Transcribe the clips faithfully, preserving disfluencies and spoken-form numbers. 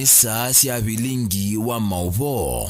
Saa sya vilingi wa maũvoo.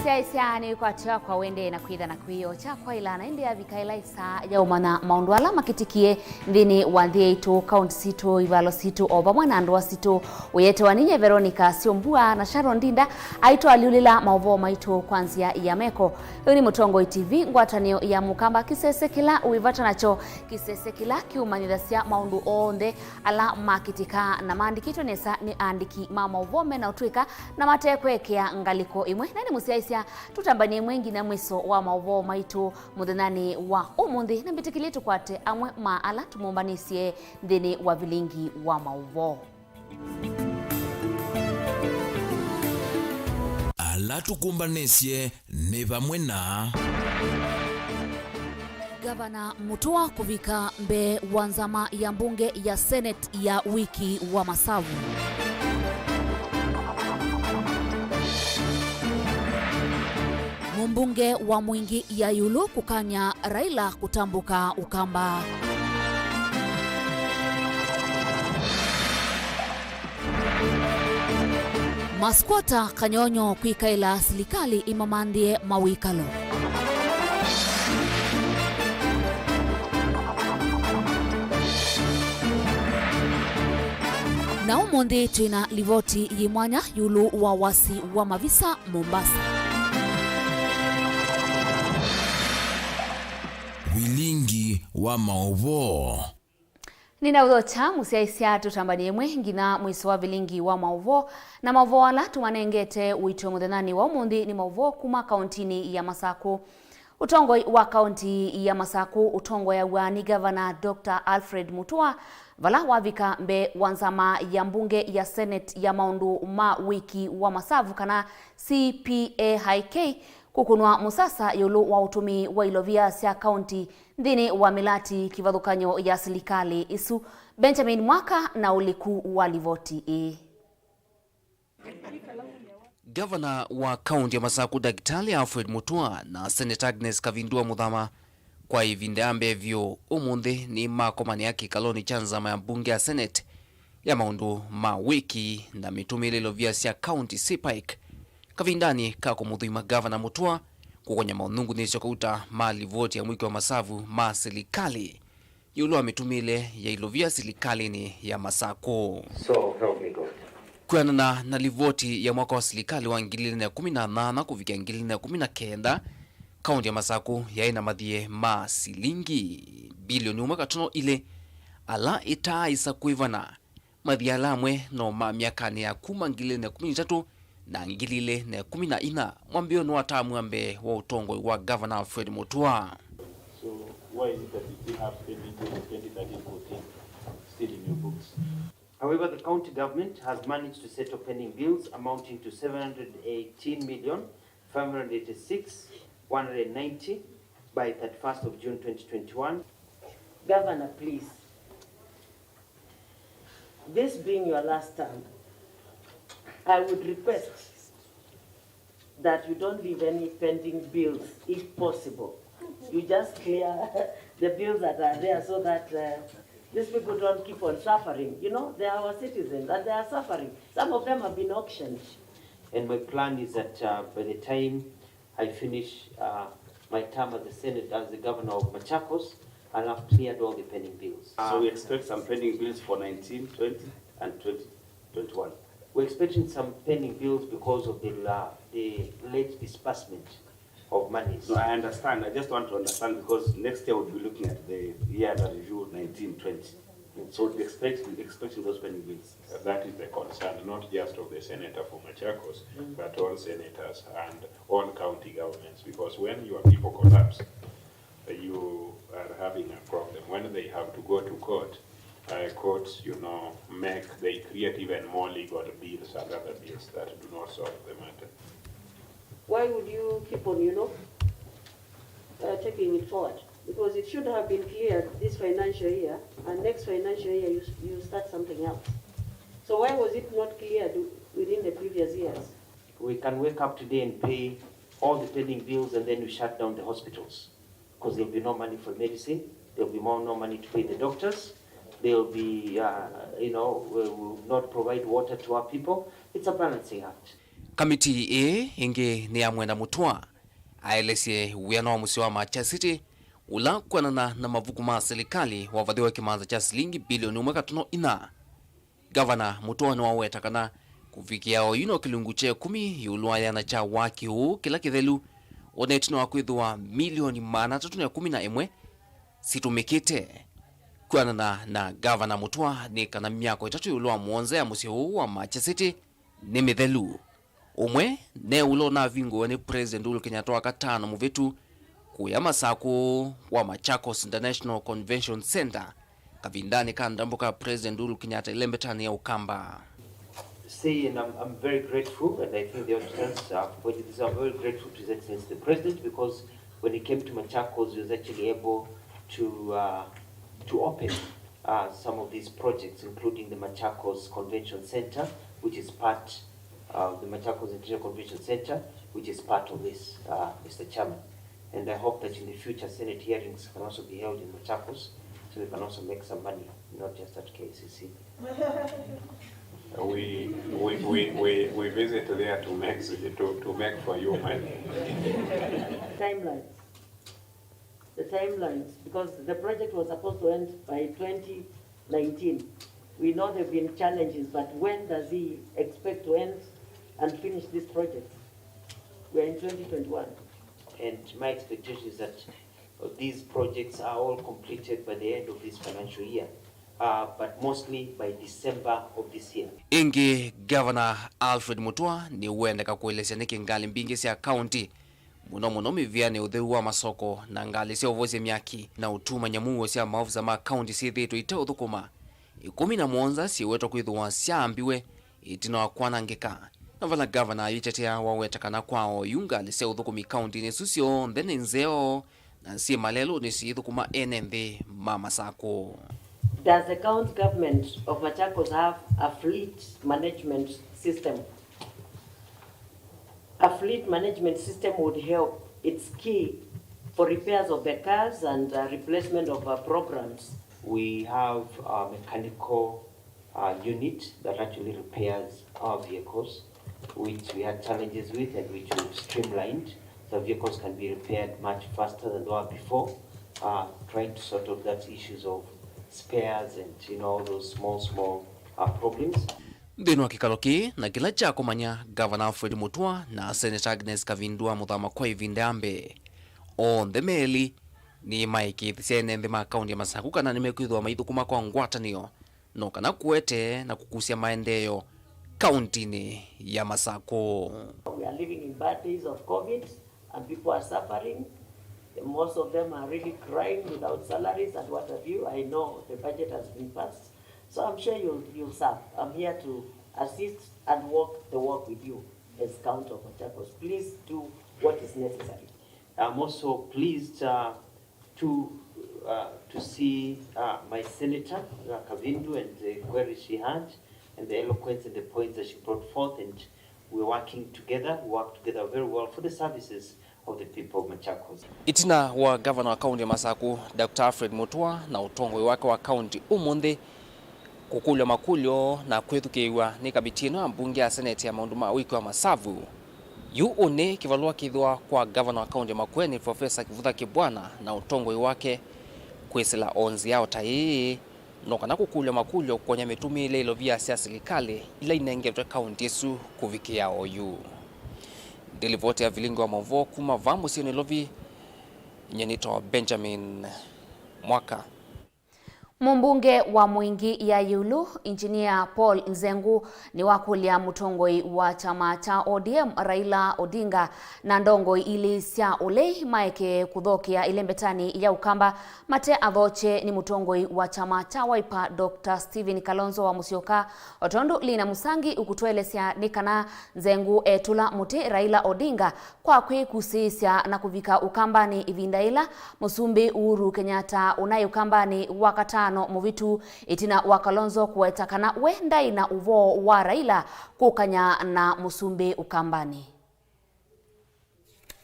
Syaisya nĩ kwatya kwa wende na kwitha na kwĩyokya kwa ĩla na ĩndĩ yavika ĩla ĩsaa ya ũmanya maũndũ ala makĩtikie nthĩnĩ wa nthĩ yaitũ, kaunti sitũ, ivalo sitũ, o vamwe na ndũa sitũ. Ũyetewa ninyie Veronica Syombua na Sharon Ndinda, aitũ alyũlĩla maũvoo maitũ kwa nzĩa ya meko. Ũyũ nĩ Mũtongoi T V, ngwatanĩo ya Mũkamba, kĩsese kĩla wĩ vata nakyo, kĩsese kĩla kĩũmanyĩthasya maũndũ onthe ala makĩtĩka na maandĩkĩtwe nesa nĩ aandĩki ma maũvoo me na ũtw'ĩka na matekwekea ngalĩko ĩmwe. Na nĩ mũsyaĩsya, tũtambanie ĩmwe nginya mwĩso wa maũvoo maitũ mũthenyanĩ wa ũmũnthĩ, na mbĩtĩkĩlye tũkwate amwe ma ala tũmũmbanĩsye nthĩnĩ wa vilingi wa maũvoo. Ala tũkũmbanĩsye nĩ vamwe na. Ngavana Mũtũa kũvika mbee wa nzama ya mbunge ya Senate ya wiki wa masavu. Mũmbunge wa Mwingi ya ĩũlũ kũkany'a Raila kũtambũka Ũkamba. Maskwota kanyonyo kwĩkaĩla silikalĩ ĩmamanthĩe mawĩkalo. Na ũmũnthĩ twĩ na livoti yĩ mwanya ĩũlũ wa wasi wa mavisa Mombasa. Vilingi wa maũvoo. Nĩnaũthokya mũsyaĩsya, tũtambanie ĩmwe nginya mwĩso wa vilingi wa maũvoo, na maũvoo ala tũmanengete ũito mũthenyanĩ wa ũmũnthĩ nĩ maũvoo kuma kauntinĩ ya Masakũ. Ũtongoi wa kaunti ya Masakũ ũtongoeaw'a nĩ Gavana Doctor Alfred Mutua, vala wavika mbee wa nzama ya mbunge ya Senate ya maũndũ ma wĩki wa masavu, kana C P A I K, kũkũnwa mũsasa ĩũlũ wa ũtũmĩi wa ilovia sya kaunti nthĩnĩ wa mĩlati kĩvathũkany'o ya silikalĩ ĩsu. Benjamin Mwaka na ũliku wa livoti ĩĩ. Ngavana wa kaunti ya Masakũ, Ndakĩtalĩ Alfred Mutua, na Seneta Agnes Kavindua Muthama kwa ĩvinda ya mbee vyũ ũmũnthĩ nĩmakomanĩa kĩkalonĩ kya nzama ya mbunge ya Senate ya maũndũ ma wĩki na mĩtũmĩĩle ilovia sya kaunti, C P A I K, kavindanĩ ka kũmũthũima Ngavana Mutua kũkony'a maũnyungunyĩsyo kauta ma livoti ya mwĩki wa masavu ma silikalĩ ĩũlũ wa mĩtũmĩĩle ya ilovia silikalĩnĩ ya Masakũ. So help me God. Kwĩanana na livoti ya mwaka wa silikalĩ wa ngili ilĩ na ĩkũmi na nyanya kũvikĩa ngili ilĩ na ĩkũmi na kenda, kaunti ya Masakũ yaĩ na mathiĩ ma silingi bilioni ũmwe katono ilĩ, ala itaaĩsa kwĩvana mathiĩ ala amwe no ma myakanĩ ya kuma ngili ilĩ na ĩkũmi na itatũ na ngili ilĩ na ĩkũmi na inya, mwambĩĩonĩ wa tamu wa mbee wa ũtongoi wa Ngavana Alfred Mutua. So why is it that you still have pending bills of twenty thirteen fourteen still in your books? However, the county government has managed to settle pending bills amounting to seven hundred eighteen million five hundred eighty-six one hundred ninety by thirty-first of June twenty twenty-one. Governor, please, this being your last term, I would request that you don't leave any pending bills if possible. You just clear the bills that are there so that uh, these people don't keep on suffering. You know, they are our citizens and they are suffering. Some of them have been auctioned. And my plan is that uh, by the time I finish uh, my term as the Senate, as the governor of Machakos, I'll have cleared all the pending bills. So we expect some pending bills for nineteen, twenty and twenty twenty-one. We're expecting some pending bills because of the, uh, the late disbursement of monies. No, I understand. I just want to understand because next year we'll be looking at the year under review, nineteen twenty. So we'll be expecting, expecting those pending bills. That is the concern, not just of the senator for Machakos, but all senators and all county governments, because when your people collapse, you are having a problem. When they have to go to court, uh, courts, you know, make, they create even more legal bills and other bills that do not solve the matter. Why would you keep on, you know, uh, taking it forward? Because it should have been cleared this financial year, and next financial year you, you start something else. So why was it not cleared within the previous years? We can wake up today and pay all the pending bills, and then we shut down the hospitals, because there'll be no money for medicine, there'll be more, no money to pay the doctors, They'll be, uh, you know, will will not provide water to our people. It's a balancing act. Kamiti ĩĩ ĩngĩ nĩ ya Mwenda Mũtũa aelesye wĩana wa mũsyĩ wa Macha City, ũla kwanana na mavuku ma silikalĩ wavathiwe kĩmanza kya silingi bilioni ĩmwe katono inya. Gavana Mũtũa nĩwaweta kana kũvikĩa oyu no kĩlungu kya ĩkũmi ĩũlũ wa yĩana kya waki ũũ kĩla kĩthelu, o na ĩtina wa kwĩthĩwa milioni maana atatũ na ĩkũmi na ĩmwe sitũmĩkĩte. Kwanana na Gavana Mũtũa nĩ kana myako ĩtatũ ĩũlũ wa mũonza ya mũsyĩ ũũ wa Macha City nĩ mĩthelu. Ũmwe ne ũla ũnavingũiwe nĩ President Uhuru Kenyatta wa katano mũvĩtu kũya Masakũ wa Machakos International Convention Center kavindanĩ ka ndambũka ya President Uhuru Kenyatta ĩlembetanĩ ya Ũkamba. Say, and I'm, I'm very grateful, and I think the audience have pointed this out, I'm very grateful to His Excellency the President, because when he came to Machakos, he was actually able to, uh, to open uh, some of these projects, including the Machakos Convention Center, which is part, uh, the Machakos International Convention Center, which is part of this, uh, Mister Chairman. And I hope that in the future, Senate hearings can also be held in Machakos, so we can also make some money, not just at K I C C. We, we, we, we, we visit there to make, to, to make for you money. Timelines. The timelines, because the project was supposed to end by twenty nineteen. We know there have been challenges, but when does he expect to end and finish this project? We are in twenty twenty-one. And my expectation is that these projects are all completed by the end of this financial year, uh, but mostly by December of this year. Ĩngĩ, Gavana Alfred Mutua nĩwendeka kũelesya nĩkĩ ngalĩ mbingĩ sya kaunti, mũno mũno mĩvĩanĩ, ũtheu wa masoko na ngalĩ sya ũvosya myaki na ũtuma nyamũuo sya maovisa ma kaunti syĩthĩĩtwe iteũthũkũma, ĩkũmi na mũonza syĩwetwa kwĩthĩwa syaambiwe ĩtina wa kwanangĩka. Na vala gavana ayĩtetea waweta kana kwa oyu ngalĩ sya ũthũkũmi kauntinĩ isu syonthe nĩ nzeo na syĩ malelũnĩ syĩthũkũma ene nthĩ ma Masakũ. Does the county government of Machakos have a fleet management system? A fleet management system would help. It's key for repairs of the cars and, uh, replacement of, uh, programs. We have a mechanical, uh, unit that actually repairs our vehicles, which we had challenges with and which we've streamlined. So vehicles can be repaired much faster than they were before, uh, trying to sort out that issues of spares and, you know, all those small, small, uh, problems. Nthĩnĩ wa kĩkalo kĩĩ na kĩla kyakomany'a, Gavana Alfred Mutua na Seneta Agnes Kavindu wa Mũthama kwa ĩvinda ya mbee, onthe me elĩ nĩmaĩkĩĩthisye ene nthĩ ma kaunti ya Masakũ kana nĩmekwĩthĩwa maithũkũma kwa ngwatanĩo no kana kũete na kũkusya maendeeo kauntinĩ ya Masakũ. We are living in bad days of COVID and people are suffering. Most of them are really crying without salaries and what have you. I know the budget has been passed. So I'm sure you'll, you'll serve. I'm here to assist and walk the walk with you as County of Machakos. Please do what is necessary. I'm also pleased, uh, to, uh, to see, uh, my senator, uh, Kavindu, and the queries she had, and the eloquence and the points that she brought forth, and we're working together, we work together very well for the services of the people of Machakos. Ĩtina wa gavana wa kaunti ya Masakũ, Doctor Alfred Mutua, na ũtongoi wake wa kaunti ũmũnthĩ kũkũlw'a makũlyo na kwĩthukĩĩw'a nĩ kamiti ĩno ya mbunge ya seneti ya maũndũ ma wĩki wa masavu, yu ũnĩ kĩvalũa kĩthĩwa kwa gavana wa kaunti ya Makueni, Profesa Kĩvutha Kĩbwana, na ũtongoi wake kwĩsĩla o nzĩa o ta ĩĩ, no kana kũkũlw'a makũlyo kũkwony'a mĩtũmĩĩle ĩlovia sya silikalĩ ila inengetwe kaunti ĩsu kũvikĩa oyu. Ndĩ livoti ya vilingi wa maũvoo kuma vaa mũsyĩ Nairobi, nyie nĩtawa Benjamin Mwaka. Mũmbunge wa Mwingi ya ĩũlũ, Engineer Paul Nzengu, nĩwakũlya mũtongoi wa kyama kya O D M, Raila Odinga, na ndongoi ilĩ sya ũlei maeke kũthokea ĩlembetanĩ ya Ũkamba mate athokye nĩ mũtongoi wa kyama kya Wiper, Doctor Stephen Kalonzo wa Musyoka. O tondũ Lina Musangi ũkũtũelesya nĩ kana Nzengu etũla mũtĩ Raila Odinga kwa kwĩkusĩĩsya na kũvika Ũkambanĩ ĩvinda yĩla Mũsumbĩ Uhuru Kenyatta ũnaĩ Ũkambanĩ wa katano mũvĩtu, ĩtina wa Kalonzo kũweta kana we ndaĩ na ũvoo wa Raila kũkany'a na Mũsumbĩ Ũkambanĩ.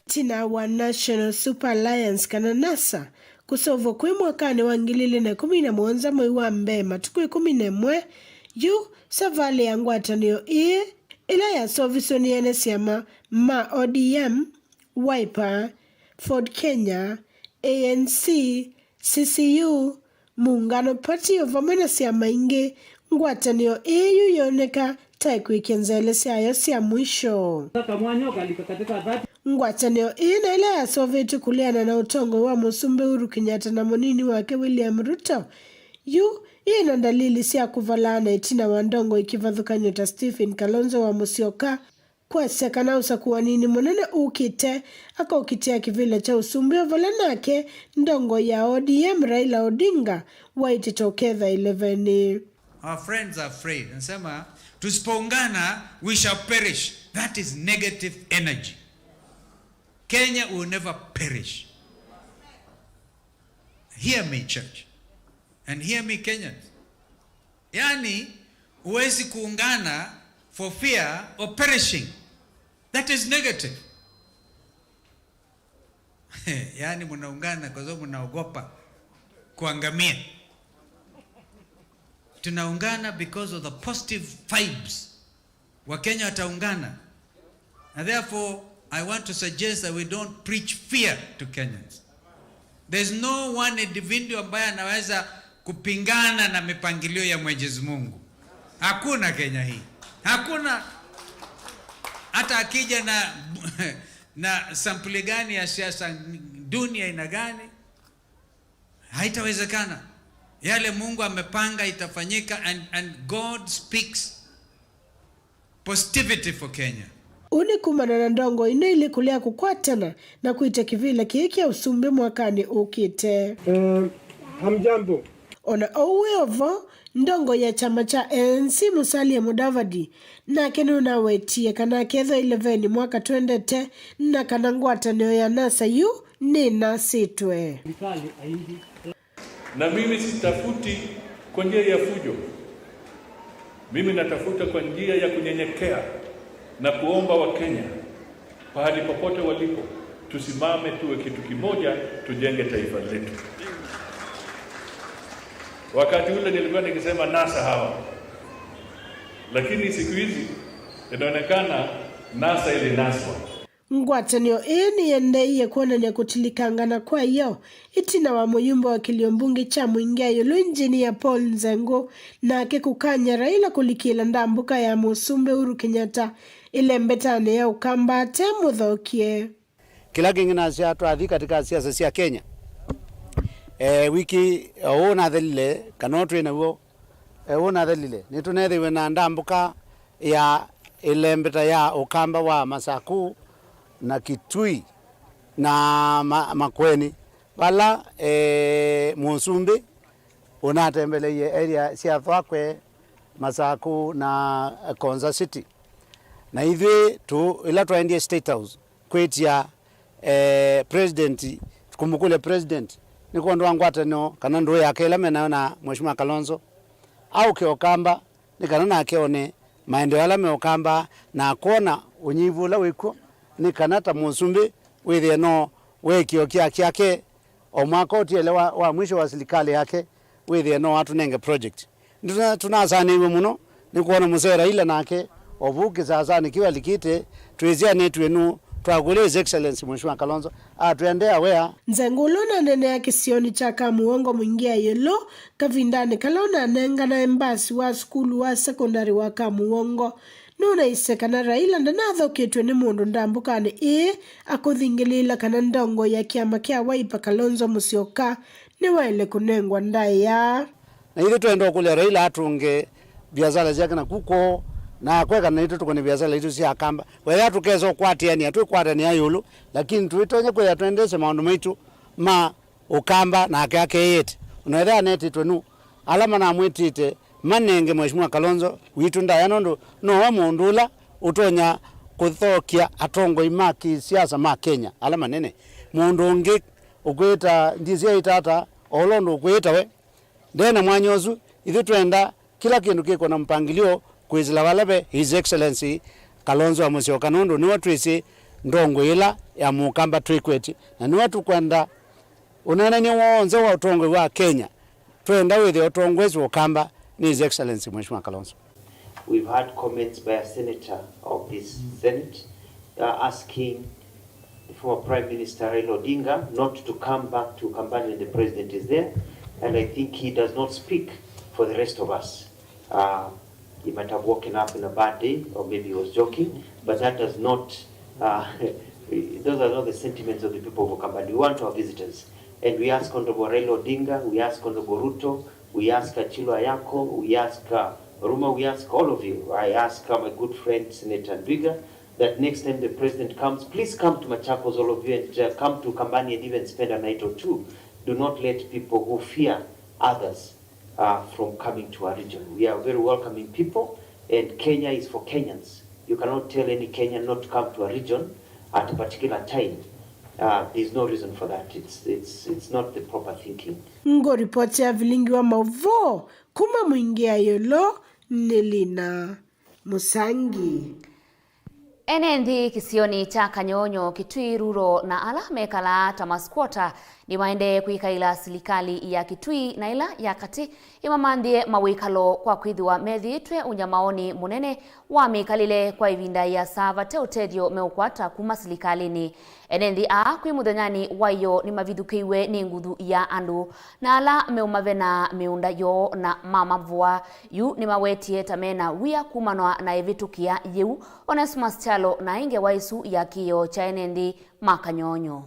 Ĩtina wa National Super Alliance, kana NASA, kũseũvw'a kwĩ mwakanĩ wa ngili ilĩ na ĩkũmi na mũonza mwei wa mbee matukũ ĩkũmi na ĩmwe, yu savalĩ ya ngwatanĩo ĩĩ, ĩla yaseũvisye nĩ ene syama ma O D M, Wiper, Ford Kenya, A N C, C C U, Muungano Party, o vamwe na syama ingĩ, ngwatanĩo ĩĩ yu yoneka ta ĩkwĩkya nzele syayo sya mwisho. Ngwatanĩo ĩĩ na ĩla yaseũvĩtw'e kũleana na ũtongoi wa Mũsumbĩ Uhuru Kenyatta na mũnini wake William Ruto, yu yĩ na ndalili sya kũvalaana ĩtina wa ndongoi kĩvathũkany'o ta Stephen Kalonzo wa Musyoka kwasya kana ũsakũaninĩ mũnene ũkĩte, akaũkitĩa kĩvĩla kya ũsumbĩ o vala nake ndongoi ya O D M Raila Odinga waĩtĩte ũketha ĩlevenĩ. Our friends are afraid. Nasema, "Tusipoungana, we shall perish." That is negative energy. Kenya will never perish. Hear me, church, and hear me, Kenyans. Yaani, huwezi kuungana for fear of perishing. That is negative. Yaani, mnaungana kwa sababu mnaogopa kuangamia. Tunaungana because of the positive vibes. Wakenya wataungana. And therefore, I want to suggest that we don't preach fear to Kenyans. There's no one individual ambaye anaweza kupingana na mipangilio ya Mwenyezi Mungu. Hakuna Kenya hii. Hakuna. Hata akija na, na sampuli gani ya siasa duni aina gani, haitawezekana. Yale Mungu amepanga itafanyika, and, and God speaks positivity for Kenya. Ũu nĩ kumana na ndongoi ino ilĩ kũlea kũkwatana na kwĩtya kĩvĩla kĩĩ kya ũsumbĩ mwakanĩ ũkĩte. Eh, hamjambo. O na ũu wĩ o vo, ndongoi ya kyama kya A N C Musalia Mudavadi nake nũnawetie kana akethwa ĩlevenĩ mwaka twendete na kana ngwatanĩo ya NASA yu nĩnasĩtwe. Na mimi sitafuti kwa njia ya fujo. Mimi natafuta kwa njia ya kunyenyekea na kuomba Wakenya, pahali popote walipo, tusimame tuwe kitu kimoja, tujenge taifa letu. Wakati ule nilikuwa nikisema, "NASA hawa." Lakini siku hizi inaonekana NASA ilinaswa. Ngwatanĩo ĩĩ nĩyendeeie kwonany'a kũtilikangana kwayo ĩtina wa mũyumbe wa kĩlio mbunge kya Mwingĩ Ayũlũ Engineer Paul Nzengũ nake kũkany'a Raila kũlikĩla ndambũka ya Mũsumbĩ Uhuru Kenyatta ĩlembetanĩ ya Ũkamba ate mũthokie. Kĩla kĩngĩ nasya twathi katika siasa sya Kenya, e, wiki ũũ nathelile kana ũũ twĩ naw'o, e, ũũ nathelile, nĩtũneethĩiwe na ndambũka ya ĩlembeta ya Ũkamba wa Masaku na Kitui na ma, Makueni, vala, e, Mũsumbĩ ũnatembeleie area sya Thwakwe, Masaku na Konza City. Na ithyĩ tũ, ĩla twaendie State House, kwĩtya, eh, president, kũmũkũlya president nĩ kwondũ wa ngwatanĩo kana ndũũ yake ĩla menayo na Mheshimiwa Kalonzo, aũke Ũkamba nĩ kana nake one maendeeo ala me Ũkamba na akwona ũnyivu ũla wĩ kw'o, nĩ kana ta mũsumbĩ wĩthĩe no wĩkĩo kya kyake o mwaka ũtiele wa, wa mwisho wa silikalĩ yake wĩthĩe no atũnenge project. Nĩtũna-, tũnasanĩiwe mũno nĩ kwona mũsee Raila nake o vau kĩsasanĩ kĩu alikĩte, twĩsĩ anĩtu ĩnu twakũlya His Excellency Mheshimiwa Kalonzo atwendea wĩa. Nzengũ ũla ũnaneenea kĩsionĩ kya Kamuongo Mwingĩ Ayũlũ kavindanĩ kala ũnanenganae mbasi wa sukulu wa sekondalĩ wa Kamuongo nũnaisye kana Raila ndanathoketw'e nĩ mũndũ ndambũkanĩ ĩĩ akũthingĩlĩĩla kana ndongoi ya kĩama kya Wiper Kalonzo Musyoka nĩwaĩle kũnengwa ndaĩa. Na ithyĩ twenda ũkũlya Raila atũnge viasala syake naku kwoo, na akweka naitũ tũkũne viasala itũ sya Akamba. Wethĩa tũkesa ũkwatĩanĩa, twĩkwatĩanĩa ĩũlũ, lakini tũitonya kwĩthĩa twendeesya maũndũ maitũ ma Ũkamba nake akeeyĩte. Ona ethĩa anetĩtwe nũ, ala manamwĩtĩte manenge Mheshimiwa Kalonzo witũ ndaĩa, nũndũ nowe mũndũ ũla ũtonya kũthokya atongoi ma kĩsiasa ma Kenya ala manene. Mũndũ ũngĩ ũkwĩta ndisiaĩta ata, o ũla ũndũ ũkwĩĩta we, nde na mwanya ũsu. Ithyĩ twenda kĩla kĩndũ kĩkwe na mpangilio kwĩsĩla vala ve His Excellency Kalonzo wa Musyoka, nũndũ nĩwe twĩsĩ ndongoi ĩla ya Mũkamba twĩkwetye, na nĩwe tũkwenda Ũneenany'a w'onthe wa ũtongoi wa Kenya, twenda wĩthĩe ũtongoesĩ wa Ũkamba nĩ His Excellency Mheshimiwa Kalonzo. We've had comments by a senator of this Senate, uh, asking the former Prime Minister Raila Odinga not to come back to Ukambani when the president is there, and I think he does not speak for the rest of us. Uh, he might have woken up in a bad day, or maybe he was joking, but that does not, uh, those are not the sentiments of the people of Ukambani. We want our visitors, and we ask Honorable Raila Odinga, we ask Honorable Ruto, we ask Achilo Ayako, we ask, uh, Oruma, we ask all of you. I ask, uh, my good friend Senator Ndwiga, that next time the president comes, please come to Machakos, all of you, and, uh, come to Ukambani and even spend a night or two. Do not let people who fear others, uh, from coming to our region. We are very welcoming people, and Kenya is for Kenyans. You cannot tell any Kenyan not to come to a region at a particular time. Uh, there's no reason for that. It's, it's, it's not the proper thinking. Ngũripoti ya vilingi wa maũvoo kuma Mwingi ya Ĩũlũ nĩ Lina Mũsangi. Ene nthĩ kĩsionĩ kya Kanyonyo, Kitui Rural na ala mekalaa ta masquatter nĩmaendee kwĩkaĩla silikalĩ ya Kitui na ĩla ya katĩ ĩmamanthĩe mawĩkalo kwa kwĩthĩwa methĩĩtwe ũnyamaonĩ mũnene wa mĩkalĩle kwa ĩvinda ĩasa vate ũtethyo meũkwata kuma silikalĩnĩ. Ene nthĩ aa kwĩ mũthenyanĩ wa ĩyoo nĩmavithũkĩiwe nĩ nguthu ya andũ na ala meũmavena mĩũnda yoo na mamavũa. Yu nĩmawetie ta mena wia kumanwa na ĩvĩtũkĩa yĩu. Onesmus Kyalo na aĩ ngewa ĩsu ya kĩĩo kya ene nthĩ ma Kanyonyo.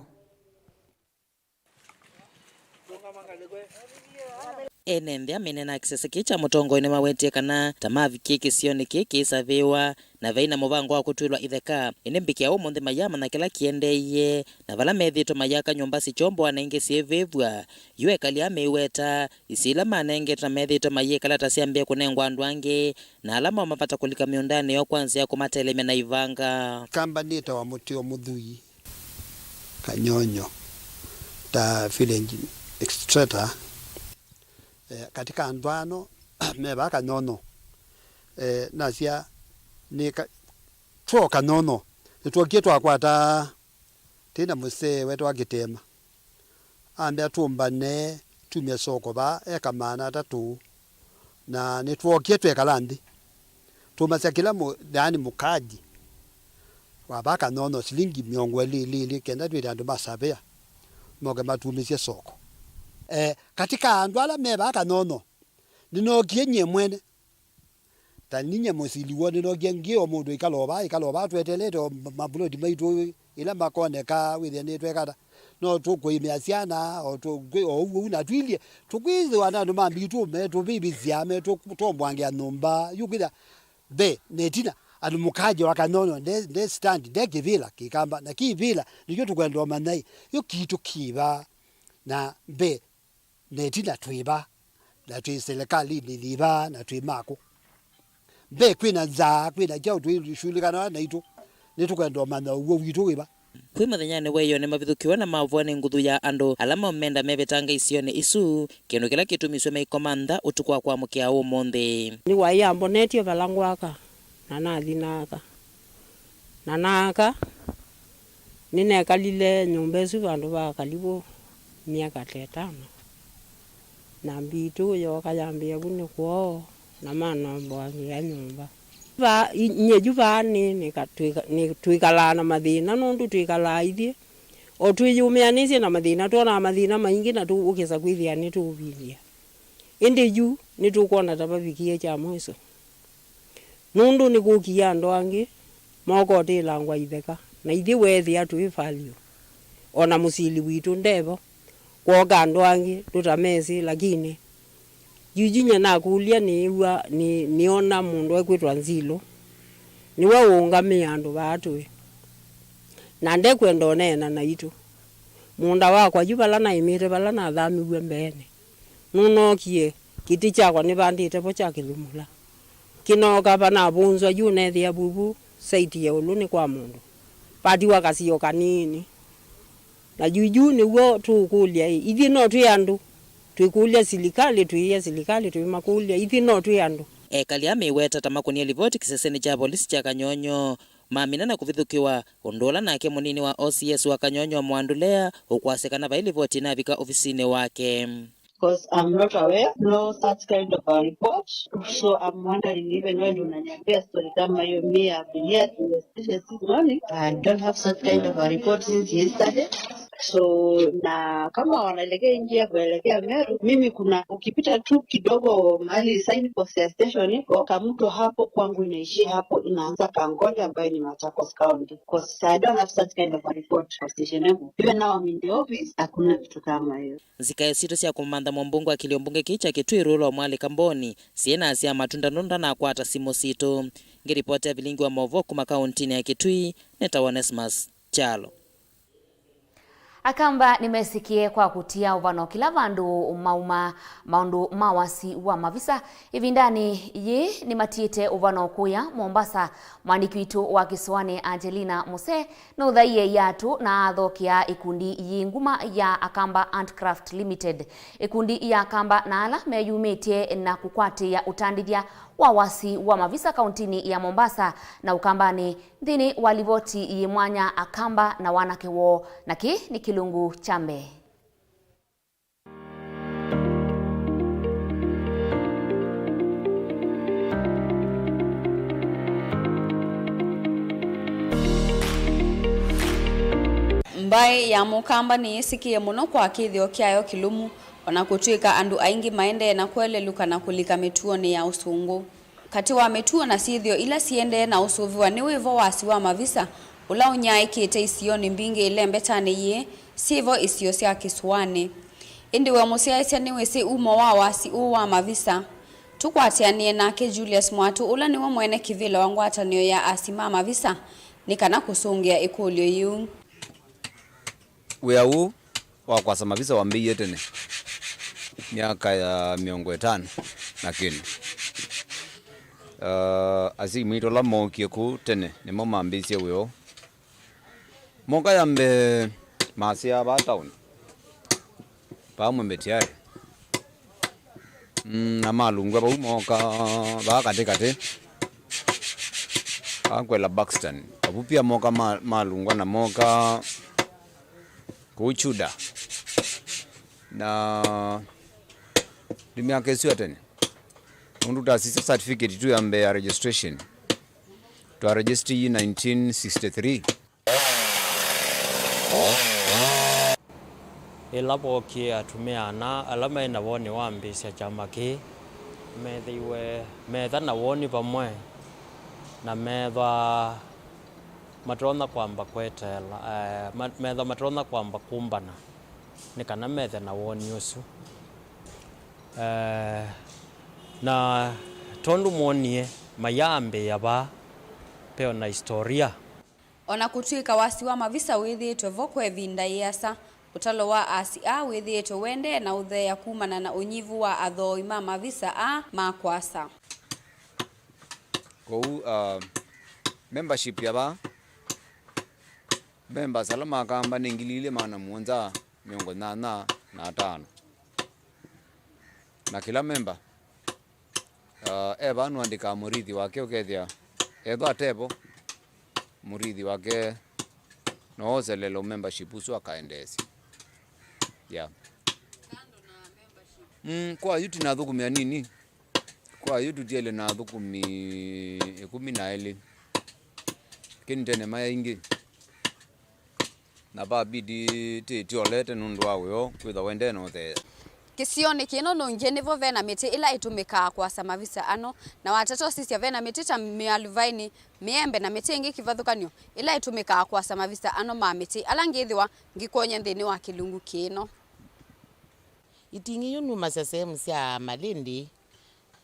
Ene nthĩ amene na kĩsese kĩĩ kya mũtongoi nĩmawetie kana ta mavikie kĩsionĩ kĩĩ kĩisavĩwa na vai na mũvango wa kũtw'ĩlwa itheka. Ĩndĩ mbikĩa ũmũnthĩ mayamanya kĩla kĩendeeie na vala methĩĩtwe mayaka nyũmba sikyomboa na ingĩ syĩvĩvw'a. Yu ekali aa meiweta isio ila manengetwe na methĩĩtwe mayĩkala ta syambĩe kũnengwa andũ angĩ na ala mo mavata kũlika mĩũndanĩ yoo kwa nzĩa ya kũmatelemya na ivanga. Kamba nĩtawa Mũtĩo Mũthui Kanyonyo ta village administrator, eh, katika andũ ano me vaa Kanyonyo, eh, nasya nĩ ka-, two Kanyonyo nĩtwokie twakwata tĩna mũsee wetwa Kĩtema. Ambĩa tũmbane tumye soko vaa eka maana atatũ, na nĩtwookie twekala nthĩ. Tũmasya kĩla mũ-, yaani mũkaji wa vaa Kanyonyo silingi mĩongo ĩlĩ ĩlĩ ĩlĩ, kenda twĩte andũ ma savea moke matumĩsye soko. Eh, katika andũ ala me vaa Kanyonyo, nĩnookie nyie mwene. Ta ninyie mũsili woo nĩnookie ngĩ o mũndũ ĩkala o vaa, ĩkala o vaa twetelete o ma-, mavuloti maitũ ĩla makoneka wĩthĩa nĩtwekata. No tũkũĩmĩa syana, o tũ-, kwĩ o ũu ũu na twilyĩ, tũkwĩthĩwa na andũ ma mbitũ metũvĩvĩsya, metũtombwangĩa nyũmba, yu kwĩthĩa ve na ĩtina, andũ mũkaji wa Kanyonyo nde, nde stand, nde kĩvĩla kĩkamba, na kĩvĩla nĩkyo tũkwenda ũmanya ĩ, yo kitũ kĩva, na ve na ĩtina twĩ va, na twĩ silikalĩnĩ yĩ va, na twĩ makũ. Mbee kwĩ na nzaa, kwĩ na kyaũ twĩshulikanawa naitũ, nĩtũkwenda ũmanya ũw'o witũ wĩ va. Kwĩ mũthenyanĩ wa ĩyoo nĩmavithũkĩwe na mavũa nĩ nguthu ya andũ ala mo menda mevetanga isionĩ isu, kĩndũ kĩla kĩtumisye maikoma nza ũtukũ wa kwamũkĩa ũmũnthĩ. Nĩwaĩ ambonetie vala ngwaka, na nathi naaka. Na naaka, nĩnekalile nyũmba ĩsu vandũ va kalivu myaka ta ĩtano. Na mbitũ yooka yambĩa vu nĩ kwoo, na manomboangĩa nyũmba. Vaa, i-, nyie yu vaa nĩ, nĩka-, twĩka-, nĩ, twĩkalaa na mathĩna, nũndũ twĩkalaa ithyĩ o twĩyũmĩanĩsye na mathĩna, twonaa mathĩna maingĩ na tũũkĩsa kwĩthĩa nĩtũũvindĩa. Ĩndĩ yu nĩtũkwona ta vavikie kya mwiso. Nũndũ nĩkũkie andũ angĩ mokotĩĩlangwa itheka, na ithyĩ weethĩa twĩ value, o na mũsili witũ ndevo. Kwooka andũ angĩ tũtamesĩ, lakini yuyu nyie nakũlya nĩĩw'a, nĩ-, nĩona mũndũ ekwĩtwa Nzilũ, nĩwe ũũngamĩe andũ vaa tũĩ, na ndekwenda ũneena naitũ. Mũũnda wakwa yu vala naĩmĩte, vala nathamiw'e mbeenĩ, nũnookie, kĩtĩ kyakwa nĩvandĩte vo kya kĩthumũla. Kĩnooka vanavũnzwa yu neethĩa vuvu saiti ya ĩũlũ nĩ kwa mũndũ. Vatiwa kasio kanini. Na yu yu nĩw'o tũũkũlya ĩ, ithyĩ no twĩ andũ? Twĩkũlya silikalĩ, twĩĩa silikalĩ, twĩmakũlya, ithyĩ no twĩ andũ? Ekali aa meiweta ta makũnie livoti kĩsesenĩ kya volisi kya Kanyonyo mamina na kũvithũkĩwa, ũndũ ũla nake mũnini wa O C S wa Kanyonyo Mwandulea ũkwasya kana vai livoti ĩnavika ovisinĩ wake. Because I'm not aware, no such kind of a report. So I'm wondering, even when unaniambia story kama hiyo, me, I've been here since this morning. I don't have such kind of a report since yesterday. So, na kama wanaelekea njia ya kuelekea Meru, mimi kuna, ukipita tu kidogo mahali signpost ya station iko, Kamto hapo kwangu inaishia hapo, inaanza Kangole ambayo ni Machakos County. Because I don't have such kind of a report kwa station yangu. Even now I'm in the office, hakuna kitu kama hiyo. Nzika sitũ sya kũmantha mũmbunge wa kĩlio mbunge kĩĩ kya Kitui Rũlwa Mwalĩka Mboni syĩnasya matunda nũndũ ndanakwata simũ sitũ. Ngĩripotĩa vilingi wa maũvoo kuma kaũntinĩ ya Kitui, nĩtawa Onesmus Kyalo. Akamba nĩmesĩkĩe kwa kũtia ũvano kĩla vandũ mauma. Maũndũ ma wasi wa mavisa ĩvindanĩ yĩĩ nĩmatiĩte ũvano kũya Mombasa. Mwandĩki witũ wa kĩsũanĩ Angelina Muse nũthaie iatũ na athokea ĩkundi yĩ nguma ya Akamba Handcraft Limited. Ĩkundi ya Akamba na ala meyumĩtye na kũkwatĩĩa ũtandĩthya wa wasi wa mavisa kauntinĩ ya Mombasa na Ũkambanĩ nthĩnĩ wa livoti yĩ mwanya Akamba na wanake woo, na kĩĩ nĩ kĩlungu kya mbee. Mbaĩ ya Mũkamba nĩyĩsĩkĩe mũno kwa kĩthĩo kyayo kĩlũmu, o na kũtw'ĩka andũ aingĩ maendee na kũelelũka na kũlika mĩtuonĩ ya ũsũngũ. Katĩ wa mĩtuo na syĩthĩo ila siendee na ũsũvĩwa nĩ wĩvo wasi wa mavisa ũla ũnyaaĩkĩte isionĩ mbingĩ ĩlembetanĩ yĩĩ syĩvo isio sya kĩsũanĩ. Ĩndĩ we mũsyaĩĩsya nĩwĩsĩ umo wa wasi ũũ wa mavisa? Tũkwatĩanĩe nake Julius Mwatũ, ũla nĩwe mwene kĩvĩla wa ngwatanĩo ya asi ma mavisa, nĩ kana kũsũngĩa ĩkũlyo yĩu. Wĩa ũũ wa kwasa mavisa wambĩĩie tene, myaka ya mĩongo ĩtano na kĩndũ. Uh, asyai maitũ ala mookie kũu tene nĩmo mambĩĩsye wĩa ũũ. Moka ya mbee masyaa vaa taoni, vaa Mwembe Tayari. Mm, na malungwa vau mooka vaa katĩ katĩ, vaa kwela Buxton. Avu pia moka ma-, malungwa na moka kũu Chuda. Na nĩ myaka ĩsu ya tene. Nũndũ twasisya certificate tu ya mbee ya registration, twa register yi nineteen sixty-three. Ĩla vookie atumĩa ana ala maĩ na woni wa ambĩĩsya kyama kĩĩ, meethĩiwe meetha na woni vamwe, na meethwa matonya kwamba kweteela, eh, ma-, meethwa matonya kwamba kũmbana nĩ kana methe na woni ũsu. Eh, na tondũ mwonie mayaambĩĩa vaa, ve o na istoria. O na kũtw'ĩka wasi wa mavisa wĩthĩĩtwe vo kwa ĩvinda yĩasa, ũtalo wa asi aa wĩthĩĩtwe ũendee na ũtheea kumana na ũnyivu wa athooi ma mavisa aa ma kwasa. Kwoou, uh, membership ya vaa, members ala makamba nĩ ngili ilĩ maana mũonza mĩongo nyanya na atano. Na kĩla memba, uh, e vaa nũandĩkaa mũrithi wake, ũkethĩa ethwa atevo, mũrithi wake no oselele ũ membership ũsu akaendeesya. Yeah. Mm, kwa yu tũna athũkũmi anini. Kwa yu tũtiele na athũkũmi ĩkũmi na elĩ. Kĩndĩ tene maĩ aingĩ. Na vabidi tĩtyolete nũndũ wa wĩoo kwĩthwa wendee na ũtheea. Kĩsionĩ kĩno nũngĩ nĩvo ve na mĩtĩ ĩla ĩtũmĩkaa kwasa mavisa ano, na watata ũsisya ve na mĩtĩ ta mĩaluvaini, mĩembe, na mĩtĩ ĩngĩ kĩvathũkany'o ĩla ĩtũmĩkaa kwasa mavisa ano ma mĩtĩ ala ngĩthĩwa ngĩkwony'a nthĩnĩ wa kĩlungu kĩno. Iting'i yu numasya sehemu sya Malindi,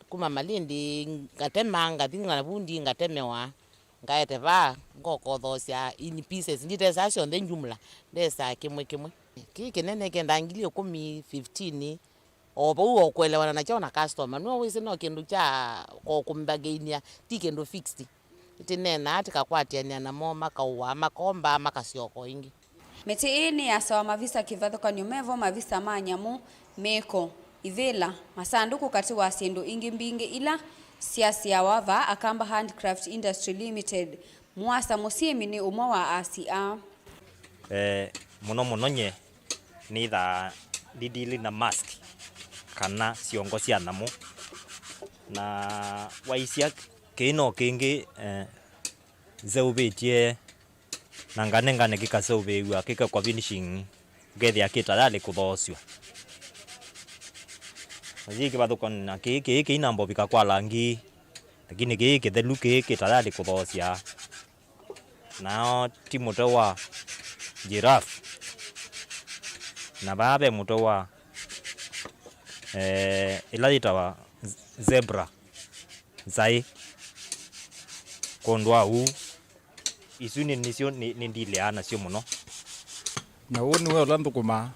kuma Malindi ngatema, ngathi na vundi ngatemewa, ngaete vaa, ngokothoosya in pieces, nditesaa syonthe jumla, ndesaa kĩmwe kĩmwe. Kĩĩ kĩnene kĩendaa ngili ĩkũmi, fifteen, o vau o kũelewana nakyo na customer. Nĩwe wĩsĩ no kĩndũ kya o kũmbagainia, ti kĩndũ fixed. Tĩneenaa, tĩkakwatĩanĩa namo, makaũaa, makomba, makasyoka o ĩngĩ. Mĩtĩ ĩĩ nĩyasawa mavisa kĩvathũkany'o mevo mavisa ma nyamũ, mĩĩko, ivĩla, masandũkũ katĩ wa syĩndũ ingĩ mbingĩ ila syasyawa vaa Akamba Handcraft Industry Limited. Mũasa mũsyĩmi nĩ ũmwe wa asi aa. Eh, mũno mũno nye nĩthaa ndidili na mask kana syongo sya nyamũ. Na waisya kĩĩ no kĩngĩ, eh, nzeũvĩtye na nganengane kĩkaseũvĩw'a kĩkekwa finishing, ũkethĩa kĩ tayarĩ kũthoosw'a. Na yĩ kĩvathũkany'o na kĩĩ, kĩĩ kĩinamba ũvika kwa langi, lakini kĩĩ kĩthelu, kĩĩ kĩ tayarĩ kũthoosya. Nao ti mũtwe wa giraffe. Na vaa ve mũtwe wa, eh, ĩla yĩtawa z-, zebra, nzaĩ. Kwondũ wa ũu, isu nĩ, nĩsyo nĩ, nĩndilĩaa nasyo mũno. Na ũũ nĩwe ũla nthũkũmaa.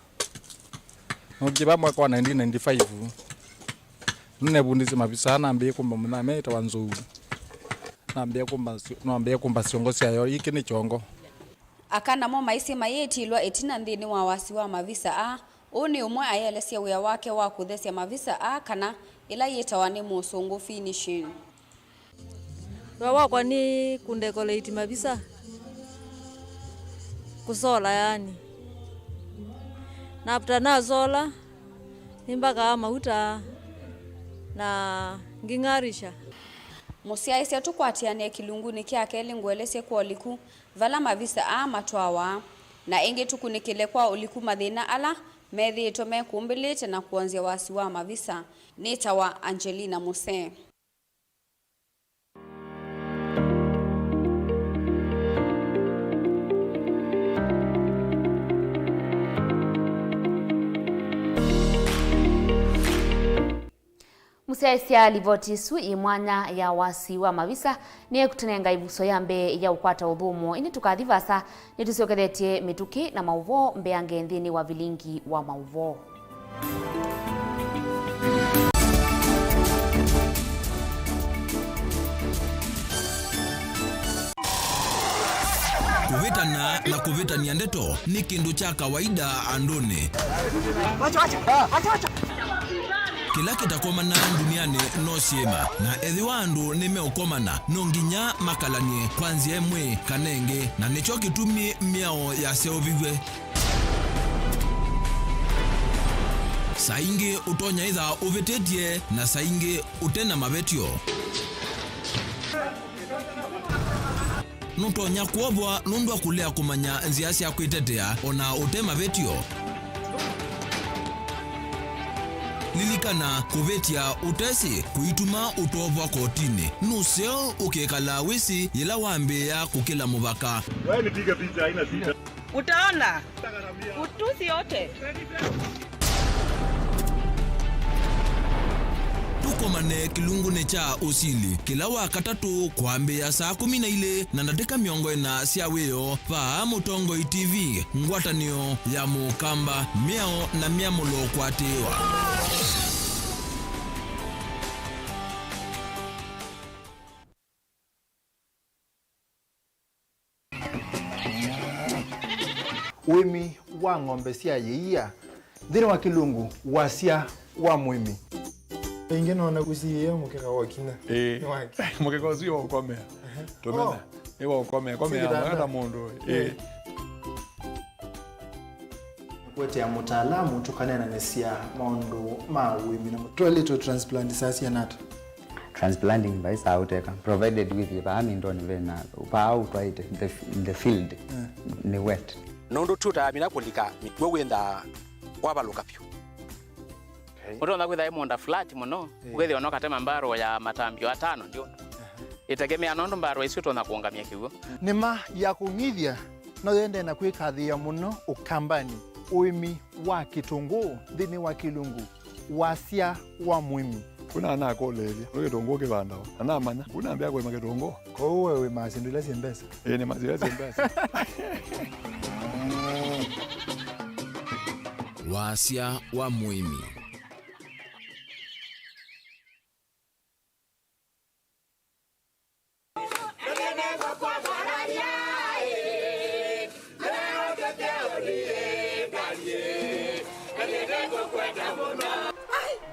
Nookie vaa mwaka wa nineteen ninety-five. Nĩneevundisye mavisa, nambĩĩe kũmba mũnyama etawa nzou. Nambĩĩe kũmba syo-, nambĩĩe kũmba syongo syayo. Ĩkĩ nĩ kyongo. Aka namo maisye mayĩtilwa ĩtina nthĩnĩ wa wasi wa mavisa aa. Ũũ nĩ ũmwe ayĩelesya wĩa wake wa kũthesya mavisa aa kana ĩla yĩtawa nĩ Mũsũngũ finishing. Wĩa wakwa nĩ kũdecorate mavisa, kũsola yani. Na after nasola, nĩmbakaa mauta na nging'arisha. Mũsyaĩĩsya tũkwatĩanĩe kĩlungunĩ kya kelĩ ngũelesye kwa ũliku vala mavisa aa matwawa, na ĩngĩ tũkunĩkĩle kwa ũliku mathĩna ala methĩĩtwe mekũmbĩlĩte na kwonzya wasi wa mavisa. Nĩtawa Angelina Musee. Mũsyaĩĩsya livoti ĩsu yĩ mwanya ya wasi wa mavisa nĩekũtũnenga ĩvuso ya mbee ya ũkwata ũthũmũo. Ĩndĩ tũkathi vaasa, nĩtũsyokethetye mĩtũkĩ na maũvoo mbeange nthĩnĩ wa vilingi wa maũvoo. Kũvĩtana na kũvĩtany'a ndeto nĩ kĩndũ kya kawaida andũnĩ. Kĩla kĩtakomanaa ndunianĩ no syĩma, na ethĩwa andũ nĩmeũkomana, no nginya makalany'e kwa nzĩa ĩmwe kana ĩngĩ, na nĩkyo kĩtumi mĩao yaseũviw'e. Saa ingĩ ũtonya ĩtha ũvĩtĩtye, na saa ingĩ ũte na mavetyo. Nũtonya kwovwa nũndũ wa kũlea kũmanya nzĩa sya kwĩtetea o na ũte mavetyo. Lilikana, kũvĩtya ũtesĩ kũituma ũtovwa kotinĩ. Nũseo ũkĩkalaa wĩsĩ yĩla wambĩĩa kũkĩla mũvaka. Wewe nipige picha, haina shida. Utaona utusi yote. Tũkomane kĩlungunĩ kya ũsili kĩla wa katatũ kwambĩĩa saa kũmi na ilĩ na ndatĩka mĩongo ĩna sya wĩoo vaa Mũtongoi T V, ngwatanĩo ya Mũkamba, mĩao na myamũlo kũatĩĩwa. Ũĩmi wa ng'ombe sya yĩia nthĩnĩ wa kĩlungu, wasya wa mũĩmi. Ĩngĩ nona ũsiĩe mũkeka wa kinya. Ĩĩ. Nĩ wake. Mũkeka ũsu wa ũkomea. Tũmena. Oh. Nĩ wa ũkomea. Komea. Sĩ kĩtanda. Mwana mũndũ. Ĩĩ. Ĩĩ. Kũetea mũtaalamu tũkaneenanĩsya maũndũ ma ũĩmi na toilet transplant saa siana ata? Transplanting vai saa ũteka, provided wĩthĩe vaa mindoni vena, vaa ũtwaĩte, the, the field, mm, nĩ wet. Nũndũ tũtaamina kũlika mĩkw'ũ wĩnthaa wavalũka vyũ. Okay. Ũtonya kwĩtha ĩ mũũnda flat mũno, eh, ũkethĩa no katema mbarũ ya matambio atano ndio. Aha. Ĩtegemea nũndũ mbarũ isu ũtonya kũũngamya kĩw'ũ. Nĩma ya kũng'ithya no yendee na kwĩkathĩĩa mũno Ũkambanĩ, ũĩmi wa kĩtũngũũ nthĩnĩ wa kĩlungu, wasya wa mũĩmi. Kuna anakũlĩĩlya, nĩ kĩtũngũũ kĩvandawa? Na namanya, kuna ambĩa kũĩma kĩtũngũũ. Kwoou we wĩmaa syĩndũ ila syĩ mbesa? Ĩĩ, nĩmaa ila syĩ mbesa. Wasya wa mũĩmi.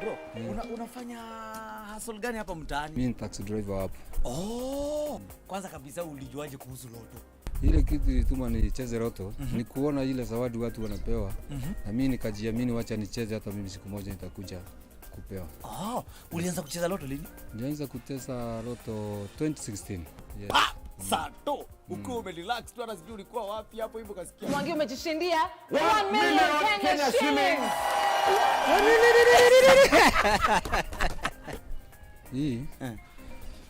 Bro, una, Unafanya hustle gani hapa mtaani? Mimi ni taxi driver hapa. Oh, kwanza kabisa ulijuaje kuhusu loto? Ile kitu ilituma nicheze loto, mhm, ni kuona ile zawadi watu wanapewa, mhm, na mimi nikajiamini, wacha nicheze, hata mimi siku moja nitakuja kupewa. Oh, ulianza kucheza loto lini? Nilianza kucheza loto twenty sixteen. Yes. Pa! Sato! Ukiwa umerelax tu, hata sijui ulikuwa wapi hapo hivyo ukasikia. Mwangi umejishindia one million Kenya shillings. Hii. Eh.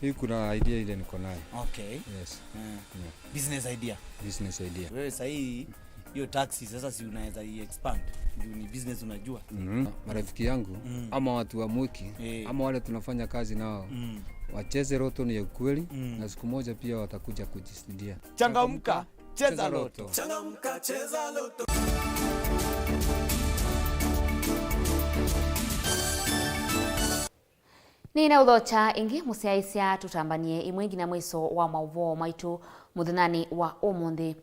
Hii kuna idea ile niko nayo. Okay. Yes. Eh. Yeah. Business idea. Business idea. Wewe sahii hiyo taxi sasa si unaweza i expand juu ni business unajua. Mm. Marafiki yangu mm, ama watu wa Mwiki eh, ama wale tunafanya kazi nao mm, wacheze loto ni ya ukweli mm, na siku moja pia watakuja kujishindia. Changamka, cheza loto. Changamka, cheza loto. Nĩnaũthokya ĩngĩ mũsyaĩĩsya tũtambany'e ĩmwe nginya mwĩso wa maũvoo maitũ mũthenyanĩ wa ũmũnthĩ.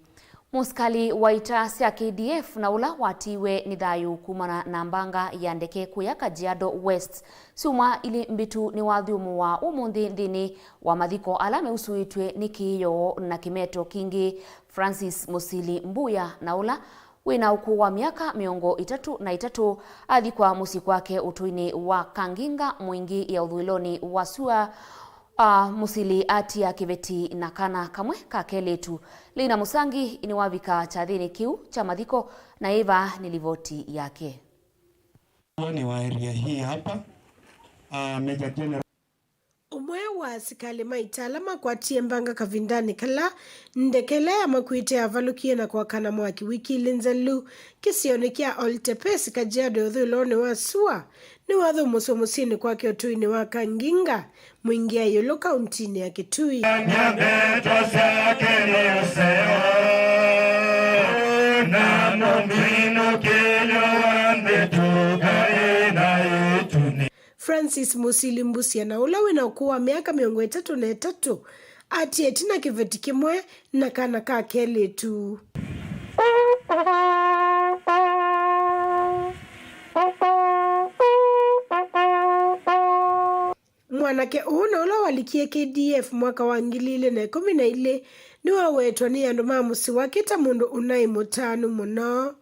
Mũsikali wa ita sya K D F na ũla watiiwe nĩ thayũ kumana na mbanga ya ndeke kũya Kajiado West syumwa ilĩ mbĩtu nĩwathyũmũwa ũmũnthĩ nthĩnĩ wa mathiko ala meusũĩtw'e nĩ kĩĩoo na kĩmeto kingĩ. Francis Mũsili Mbuya na ũla wĩ na ũkũũ wa myaka mĩongo ĩtatũ na ĩtatũ athikwa mũsyĩ kwake ũtũinĩ wa Kanginga Mwingi ya ũthũĩlonĩ wa sua. A, Mũsili atia kĩveti na kana kamwe ka kelĩtu. Lina Mũsangi nĩwavika kyathĩnĩ kĩu kya mathiko na ĩva nĩ livoti yake. Ni wa area hii hapa, ah, Major General. Ũmwe wa asikalĩ ma ita ala makwatie mbanga kavindanĩ kala ndeke ĩla yamakuĩte yavalũkie na kwakana mwaki wiki ilĩ nzelu kĩsionĩ kya Oltepes, Kajiado, ũthũĩlonĩ wa sua, nĩwathũmũswe mũsyĩnĩ kwake ũtũinĩ wa Kanginga, Mwingi ya ĩũlũ kauntinĩ ya Kitui. Ndeto syake nĩ ũseo, na mũminũkĩlyo wa mbĩtũka ĩna ĩtuni. Francis Mũsili Mbusia na ũla wĩ na ũkũũ wa myaka mĩongo ĩtatũ na ĩtatũ atie ĩtina kĩveti kĩmwe na kana ka kelĩtu. Mwanake ũũ na ũla walikie K D F mwaka wa ngili ilĩ na ĩkũmi na ilĩ nĩwawetwa nĩ andũ ma mũsyĩ wake ta mũndũ ũnaĩ mũtanu mũno.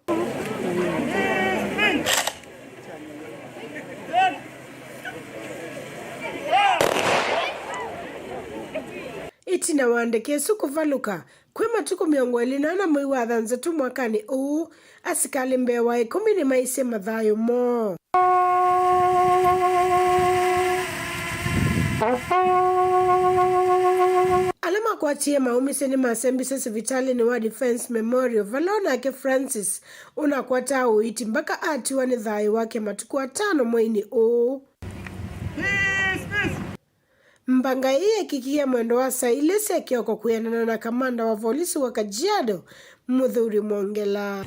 Ĩtina wa ndeke ĩsu kũvalũka, kwĩ matukũ mĩongo ĩlĩ na ana mwei wa thanthatũ mwakanĩ ũũ, asikalĩ mbee wa ĩkũmi nĩmaisye mathayũ moo. Ala makwatie maũmĩsye nĩmasembisye sivitalĩnĩ wa Defence Memorial, vala o nake Francis ũnakwataa ũiiti mbaka atiwa nĩ thayũ wake matukũ atano mweinĩ ũũ. Mbanga ĩĩ yeekĩkie mwendo wa saa ilĩ sya kĩoko kwĩanana na kamanda wa volisi wa Kajiado, Mũthuri Mwongela.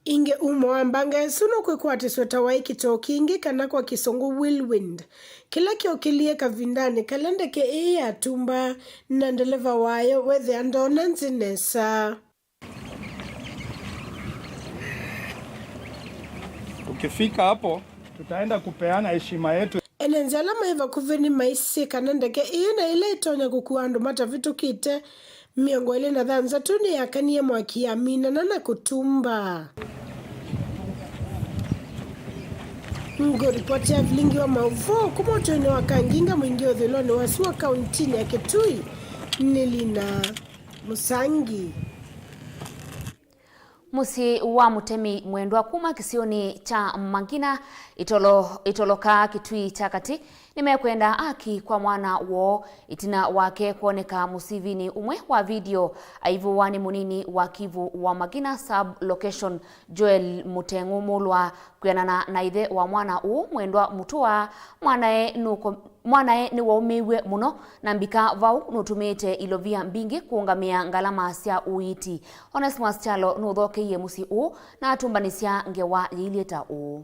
Ĩngĩ umo wa mbanga ĩsu nũkwĩkwatĩsw'a ta waĩ kĩtoo kingĩ kana kwa Kĩsũngũ whirlwind, kĩla kyookĩlie kavindanĩ kala ndeke ĩĩ yatumbaa na ndeleva wayo wethĩa ndoona nzĩ nesa. Ukifika hapo, tutaenda kupeana heshima yetu. Ene nzĩ ala maĩ vakuvĩ nĩmaisye kana ndeke ĩĩ na ĩla ĩtonya kũkua andũ matavĩtũkĩte mĩongo ĩlĩ na thanthatũ nĩyakanie mwaki yaminana na kũtumba. Ngũripoti ya vilingi wa maũvoo kuma ũtũinĩ wa Kanginga Mwingi ũthũĩlonĩ wa sua kauntinĩ ya Kitui nĩ Lina Mũsangi. Mũsyĩ wa mũtemi mwendwa kuma kĩsionĩ kya Mangina, Itolo, Itoloka, Kitui kya Katĩ, nĩmekwenda aki kwa mwana woo ĩtina wake kwoneka mũsivinĩ ũmwe wa video aivũwa nĩ mũnini wa Kivu wa Mangina sub-location, Joel Mũteng'ũ, mũlwa. Kwĩanana na ĩthe wa mwana ũũ, Mwendwa Mũtũa, mwanae nũko-, mwanae nĩwaũmĩw'e mũno na mbika vau nũtũmĩĩte ilovia mbingĩ kũũngamĩa ngalama sya ũiiti. Onesmus Kyalo nũthokeie mũsyĩ ũũ na atũmbanĩsya ngewa yĩilyĩ ta ũũ.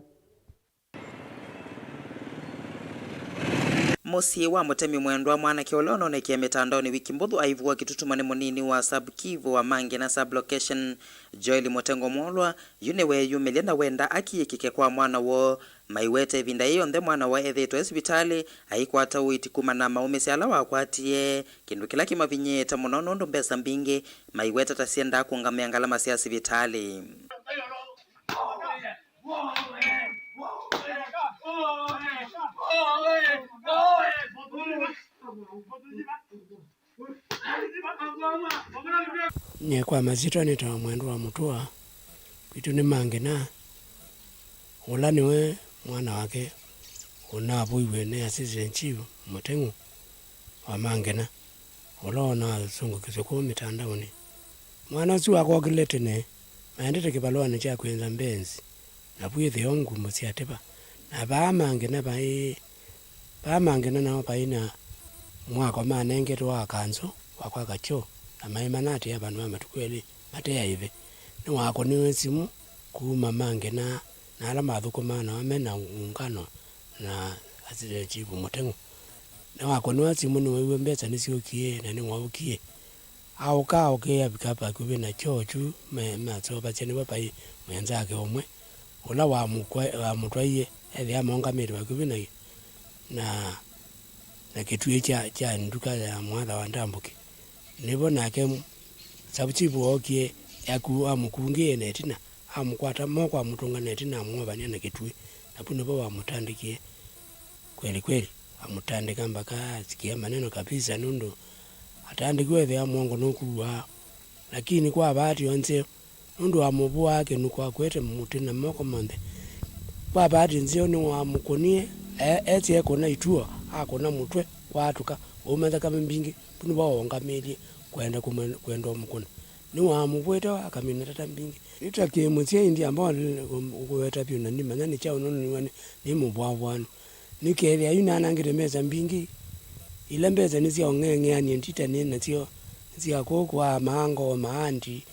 Mũsyĩ wa mũtemi mwendwa, mwanake ũla ũnonekie mĩtandaonĩ wiki mbũthũ aivũwa kĩtutuma nĩ mũnini wa Sub Kivu wa Mangina Sub Location, Joel Mutengo Mwolwa, yu nĩweeyumĩlya na wenda akiĩkĩke kwa mwana woo. Maiweta ĩvinda yĩĩ yonthe mwana woo ethĩĩtwe e sivitalĩ aikwata ũiiti kumana na maũmĩsyo ala wakwatie, kĩndũ kĩla kĩmavinyĩĩte mũno nũndũ mbesa mbingĩ maiweta ta syendaa kũũngamĩa ngalama sya sivitalĩ. Nyie kwa masyĩtwa nĩtawa Mwendwa wa Mũtũa, kwitũ nĩ Mangina, ũla nĩwe mwana wake ũnavũiwe nĩ Assistant Chief Mũteng'ũ wa Mangina, ũla ũnasũngũkĩsye kũu mĩtandaonĩ. Mwana ũsu wakokile tene, maendete kĩvalũanĩ kya kwĩnza mbenzi, navu ĩtheo ngumo sya tĩva. Na vaa Mangina vai, vaa Mangina nao vai na mwako manengetwe wa kanzũ wa kwaka kyoo, na maimana atĩ ya vandũ va matukũ elĩ mate aĩve. Nĩwakũniwe simũ kuma Mangina na ala mathũkũmaa nao me na ũngano na Assistant Chief Mũteng'ũ. Nĩwakũniwa simũ, nĩwaiw'e mbesa nĩsyũkie na nĩwaũkie. Aũka aũkĩĩa avika vakuvĩ na kyoo kyu me-, maseũvasya nĩvo vai mwenzake ũmwe, ũla wamũkwa-, wamũtwaie ethĩa maũngamĩte vakuvĩ na, na, na kĩtuĩ kya, kya nduka ya mwatha wa Ndambũki. Nĩvo nake Sub Chief wookie aku-, amũkungĩĩe na ĩtina, amũkwata moko amũtũnga na ĩtina amwovany'a na kĩtuĩ, navu nĩvo wamũtandĩkie. Kweli kweli, amũtandĩka mpaka asikie maneno kabisa, nũndũ atandĩkiwe ethĩa mwongo nũkuaa. Lakini kwa vaati o nzeo, nũndũ wamũvũaa kĩnuku akwete mũtĩ na moko monthe. Kwa vaati nzeo nĩwamũkũnie, e-, esi ekũna ituo, akũna mũtwe, waatũka, wauma nthakame mbingĩ, vu nĩvo waũngamĩĩlye kwenda kũmwe-, kwenda ũmũkũna. Nĩwamũvwĩte akamina tata mbingĩ. Yu ta kĩ mũsyai ndiamba kũweta vyũ na ndimanya nĩ kyaũ nũndũ nĩw'a nĩ, nĩ mũvwavwanu. Nĩkethĩa yu nanangĩte mbesa mbingĩ, ila mbesa nĩ sya ũng'eng'eanĩe ndita nĩ nasyo, nĩ sya kũkũ aa maango maandi.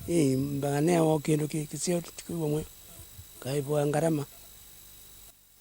Ĩ, mbanganea o kĩndũ kĩ kĩseo tũkwĩw'a mwe kaĩvũa ngarama.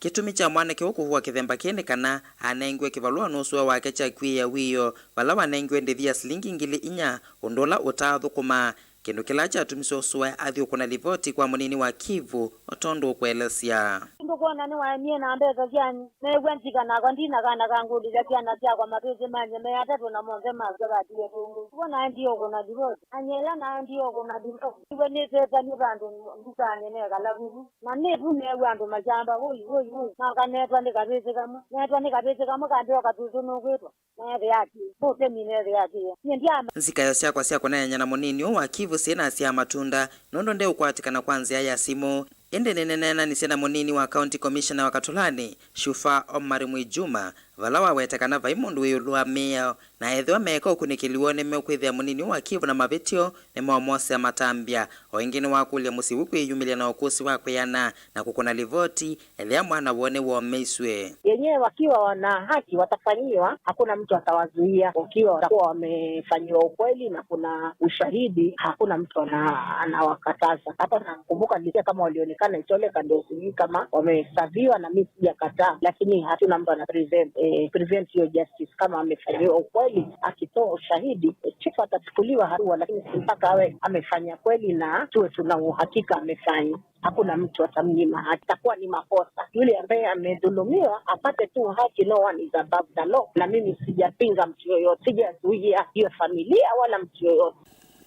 Kĩtumi kya mwanake ũũ kũvũwa kĩthemba kĩĩ nĩ kana anengiwe kĩvalũa nĩ ũsũe wake kya kwĩĩa wĩoo, vala wanengiwe ndĩvi ya silingi ngili inya, ũndũ ũla ũtaathũkũmaa, kĩndũ kĩla kyatumisye ũsũe athi ũkũna livoti kwa mũnini wa Kivu, o tondũ ũkũelesya. Ndũkwona nĩwaemie na mbesa syanyu? Neew'a nzika nakwa ndi na kana ka ngũlĩlya syana syakwa mavĩsĩ manyemee atatũ na monthe masya vatiwe kĩndũ. Kw'o naendie ũkũna livoti. Anyela naendie ũkũna livoti. Iwe nĩsesanie vandũ ndukanĩ nekala vuvu. Na nĩ vu neew'a andũ makyamba, "Woi, woi, woi." Nakanetwa nĩ kavĩsĩ kamwe. Netwa nĩ kavĩsĩ kamwe kandeo katũtũ nũkwĩtwa. Neethĩa atĩ, "Ũtemi neethĩa atĩ." Nyie ndyama. Nzikayo syakwa sya kũneenany'a na mũnini ũũ wa Kivu syĩnasyaa matunda, nũndũ ndeũkwatĩkana kwa nzĩa ya simũ. Ĩndĩ nĩnĩneenanisye na mũnini wa County Commissioner wa Katũlanĩ, Shufaa Omar Mwinjuma, vala waweta kana vai mũndũ wĩ ĩũlũ wa mĩao, na ethĩwa meeka ũkunĩkĩli woo nĩmeũkwĩthĩa mũnini ũũ wa Kivu na mavĩtyo, nĩmamwosea matambya. O ĩngĩ nĩwakũlya mũsyĩ w'o kwĩyumĩlya na ũkũsĩ wa kwĩana na kũkũna livoti ethĩa mwana woo nĩwomeisw'e. Yenyewe wakiwa wana haki watafanyiwa, hakuna mtu atawazuia. Wakiwa watakuwa wamefanyiwa ukweli na kuna ushahidi, hakuna mtu ana-, anawakataza. Hata nakumbuka nilisikia kama walionekana Itoleka, ndio sijui kama wamesaviwa, na mimi sijakataa, lakini hatuna mtu ana prevent, eh, prevent hiyo justice. Kama amefanyiwa ukweli, akitoa ushahidi, eh, chifu atachukuliwa hatua, lakini si mpaka awe amefanya kweli na tuwe tuna uhakika amefanya. Hakuna mtu atamnyima haki. Itakuwa ni makosa. Yule ambaye amedhulumiwa apate tu haki, no one is above the law. Na mimi sijapinga mtu yoyote, sijazuia hiyo familia wala mtu yoyote.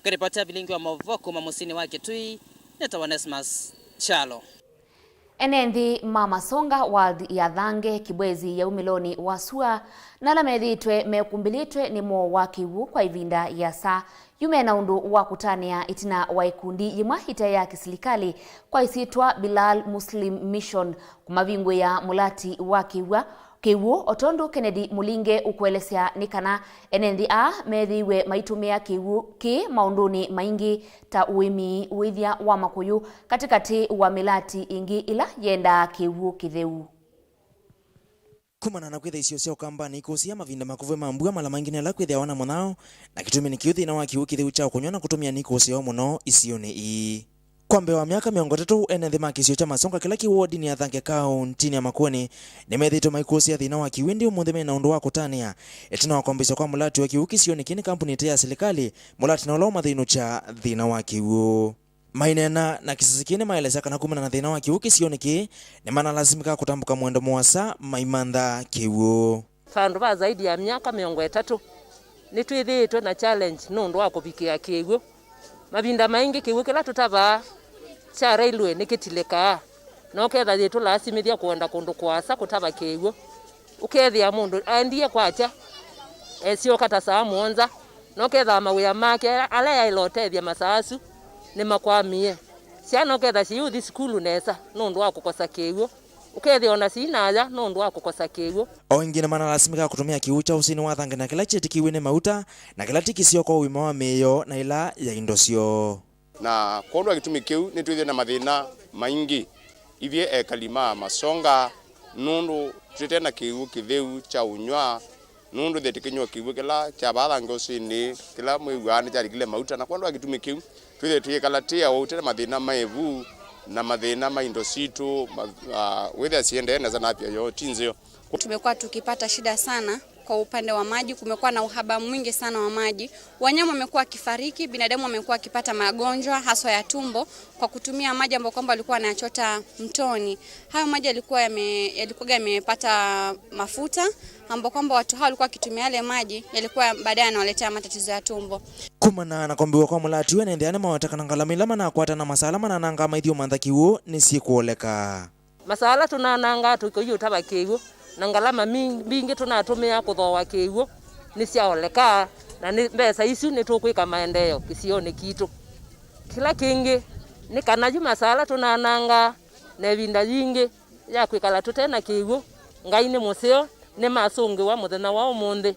Kũripotera vilingi wa maũvoo kuma mũsyĩnĩ wa Kĩtui, nĩtawa Onesmus Kyalo. Ene nthĩ ma Masonga Ward ya Thange, Kibwezi ya umĩlonĩ wa sua, na ala methĩĩtwe mekumbĩlĩtwe nĩ mũo wa kĩw'ũ kwa ĩvinda yĩasa, yu me na ũndũ wa kũtanĩa ĩtina wa ĩkundi yĩmwe ĩtaĩ ya kĩsilikalĩ kwa ĩsyĩtwa Bilal Muslim Mission kũmavingũĩa mũlati wa kĩw'ũ, kĩw'ũ, o tondũ Kennedy Mũlinge ũkũelesya nĩ kana ene nthĩ aa methĩiwe maitũmĩa kĩw'ũ kĩĩ maũndũnĩ maingĩ ta ũĩmi, ũĩthya wa makũyũ, katĩkatĩ wa mĩlati ĩngĩ ĩla yendaa kĩw'ũ kĩtheu. Kumana na kwĩtha isio sya Ũkambanĩ ikũsĩĩa mavinda makuvĩ ma mbua, mala maingĩ nĩ ala kwĩthĩawa na mũnyao, na kĩtumi nĩ kĩu thĩna wa kĩw'ũ kĩtheu kya kũnyw'a na kũtũmĩa nĩ ikũsĩĩawa mũno isionĩ ii. Kwa mbee wa myaka mĩongo ĩtatũ, ene nthĩ ma kĩsio kya Masonga kĩla kĩ wodinĩ ya Thange kaũntinĩ ya Makueni nĩmethĩĩtwe maikũsĩa thĩna wa kĩw'ũ, ĩndĩ ũmũnthĩ mena ũndũ wa kũtanĩa ĩtina wa kwambĩĩsya kwa mũlatĩ wa kĩw'ũ kĩsionĩ kĩĩ nĩ kambuni ĩte ya silikalĩ, mũlatĩ na ũla ũmathĩnũkya thĩna wa kĩw'ũ. Maineena na kĩsese kĩĩ nĩmaelesya kana kumana na thĩna wa kĩw'ũ kĩsionĩ kĩĩ, nĩmanalasimĩka kũtambũka mũendo mũasa maimantha kĩw'ũ. Vandũ va zaidi ya myaka mĩongo ĩtatũ, nĩtwĩthĩĩtwe na challenge nũndũ wa kũvikĩa kĩw'ũ. Mavinda maingĩ kĩw'ũ kĩla tũtavaa kya railway nĩkĩtilĩkaa, na ũkethĩa yĩtũlasimĩthya kũenda kũndũ kũasa kũtava kĩw'ũ. Ũkethĩa mũndũ aendie kwakya, esyoka ta saa mũonza, na ũkethĩa mawĩa make ala yaĩle ũtethya masaa asu nĩmakwamie. Syana ũkethĩa siyũthi sukulu nesa nũndũ wa kũkosa kĩw'ũ. Ũkethĩa ona siinaya nũndũ wa kũkosa kĩw'ũ. O ĩngĩ nĩmanalasimĩkaa kũtũmĩa kĩw'ũ kya ũsĩnĩ wa Thange na kĩla kyĩtĩkĩw'e nĩ mauta, na kĩla ti kĩseo kwa ũima wa mĩĩ yoo na ĩla ya indo syoo. Na kwondũ wa kĩtumi kĩu, nĩtwĩthĩwe na mathĩna maingĩ ithyĩ ekali ma Masonga, nũndũ tũte na kĩw'ũ kĩtheu kya ũnyw'a, nũndũ thetĩkĩny'o kĩw'ũ kĩla kya vaa Thange ũsĩnĩ, kĩla mwĩw'aa nĩkyalikile mauta, na kwondũ wa kĩtumi kĩu, twĩthĩwe tũyĩkala tĩ aũu tene mathĩna ma ĩvu na mathĩna ma indo sitũ, ma-, ah, wĩthĩa siendee nesa na afya yoo ti nzeo. Tumekuwa tukipata shida sana kwa upande wa maji, kumekuwa na uhaba mwingi sana wa maji. Wanyama wamekuwa wakifariki, binadamu wamekuwa wakipata magonjwa haswa ya tumbo kwa kutumia maji ambayo kwamba walikuwa wanayachota mtoni. Hayo maji yalikuwa yame-, yalikuwa yamepata mafuta, ambao kwamba watu hao walikuwa wakitumia yale maji, yalikuwa baadaye yanawaletea matatizo ya tumbo. Kumana na kwambiwa kwa mũlatĩ ũũ, ene nthĩ aa nĩmaweta kana ngalama ila manakwata na masaa ala mananangaa maithiũmantha kĩw'ũ nĩsyĩkũoleka. Masaa ala tũnanangaa tũkĩũtava kĩw'ũ, na ngalama mi-, mbingĩ tũnatũmĩaa kũthooa kĩw'ũ nĩsyaoleka, na nĩ mbesa isu nĩtũkwĩka maendeeo kĩsionĩ kitũ. Kĩla kĩngĩ, nĩ kana yu masaa ala tũnanangaa na ĩvinda yingĩ ya kwĩkala tũte na kĩw'ũ, Ngai nĩ mũseo, nĩmasũngĩwa mũthenya wa ũmũnthĩ.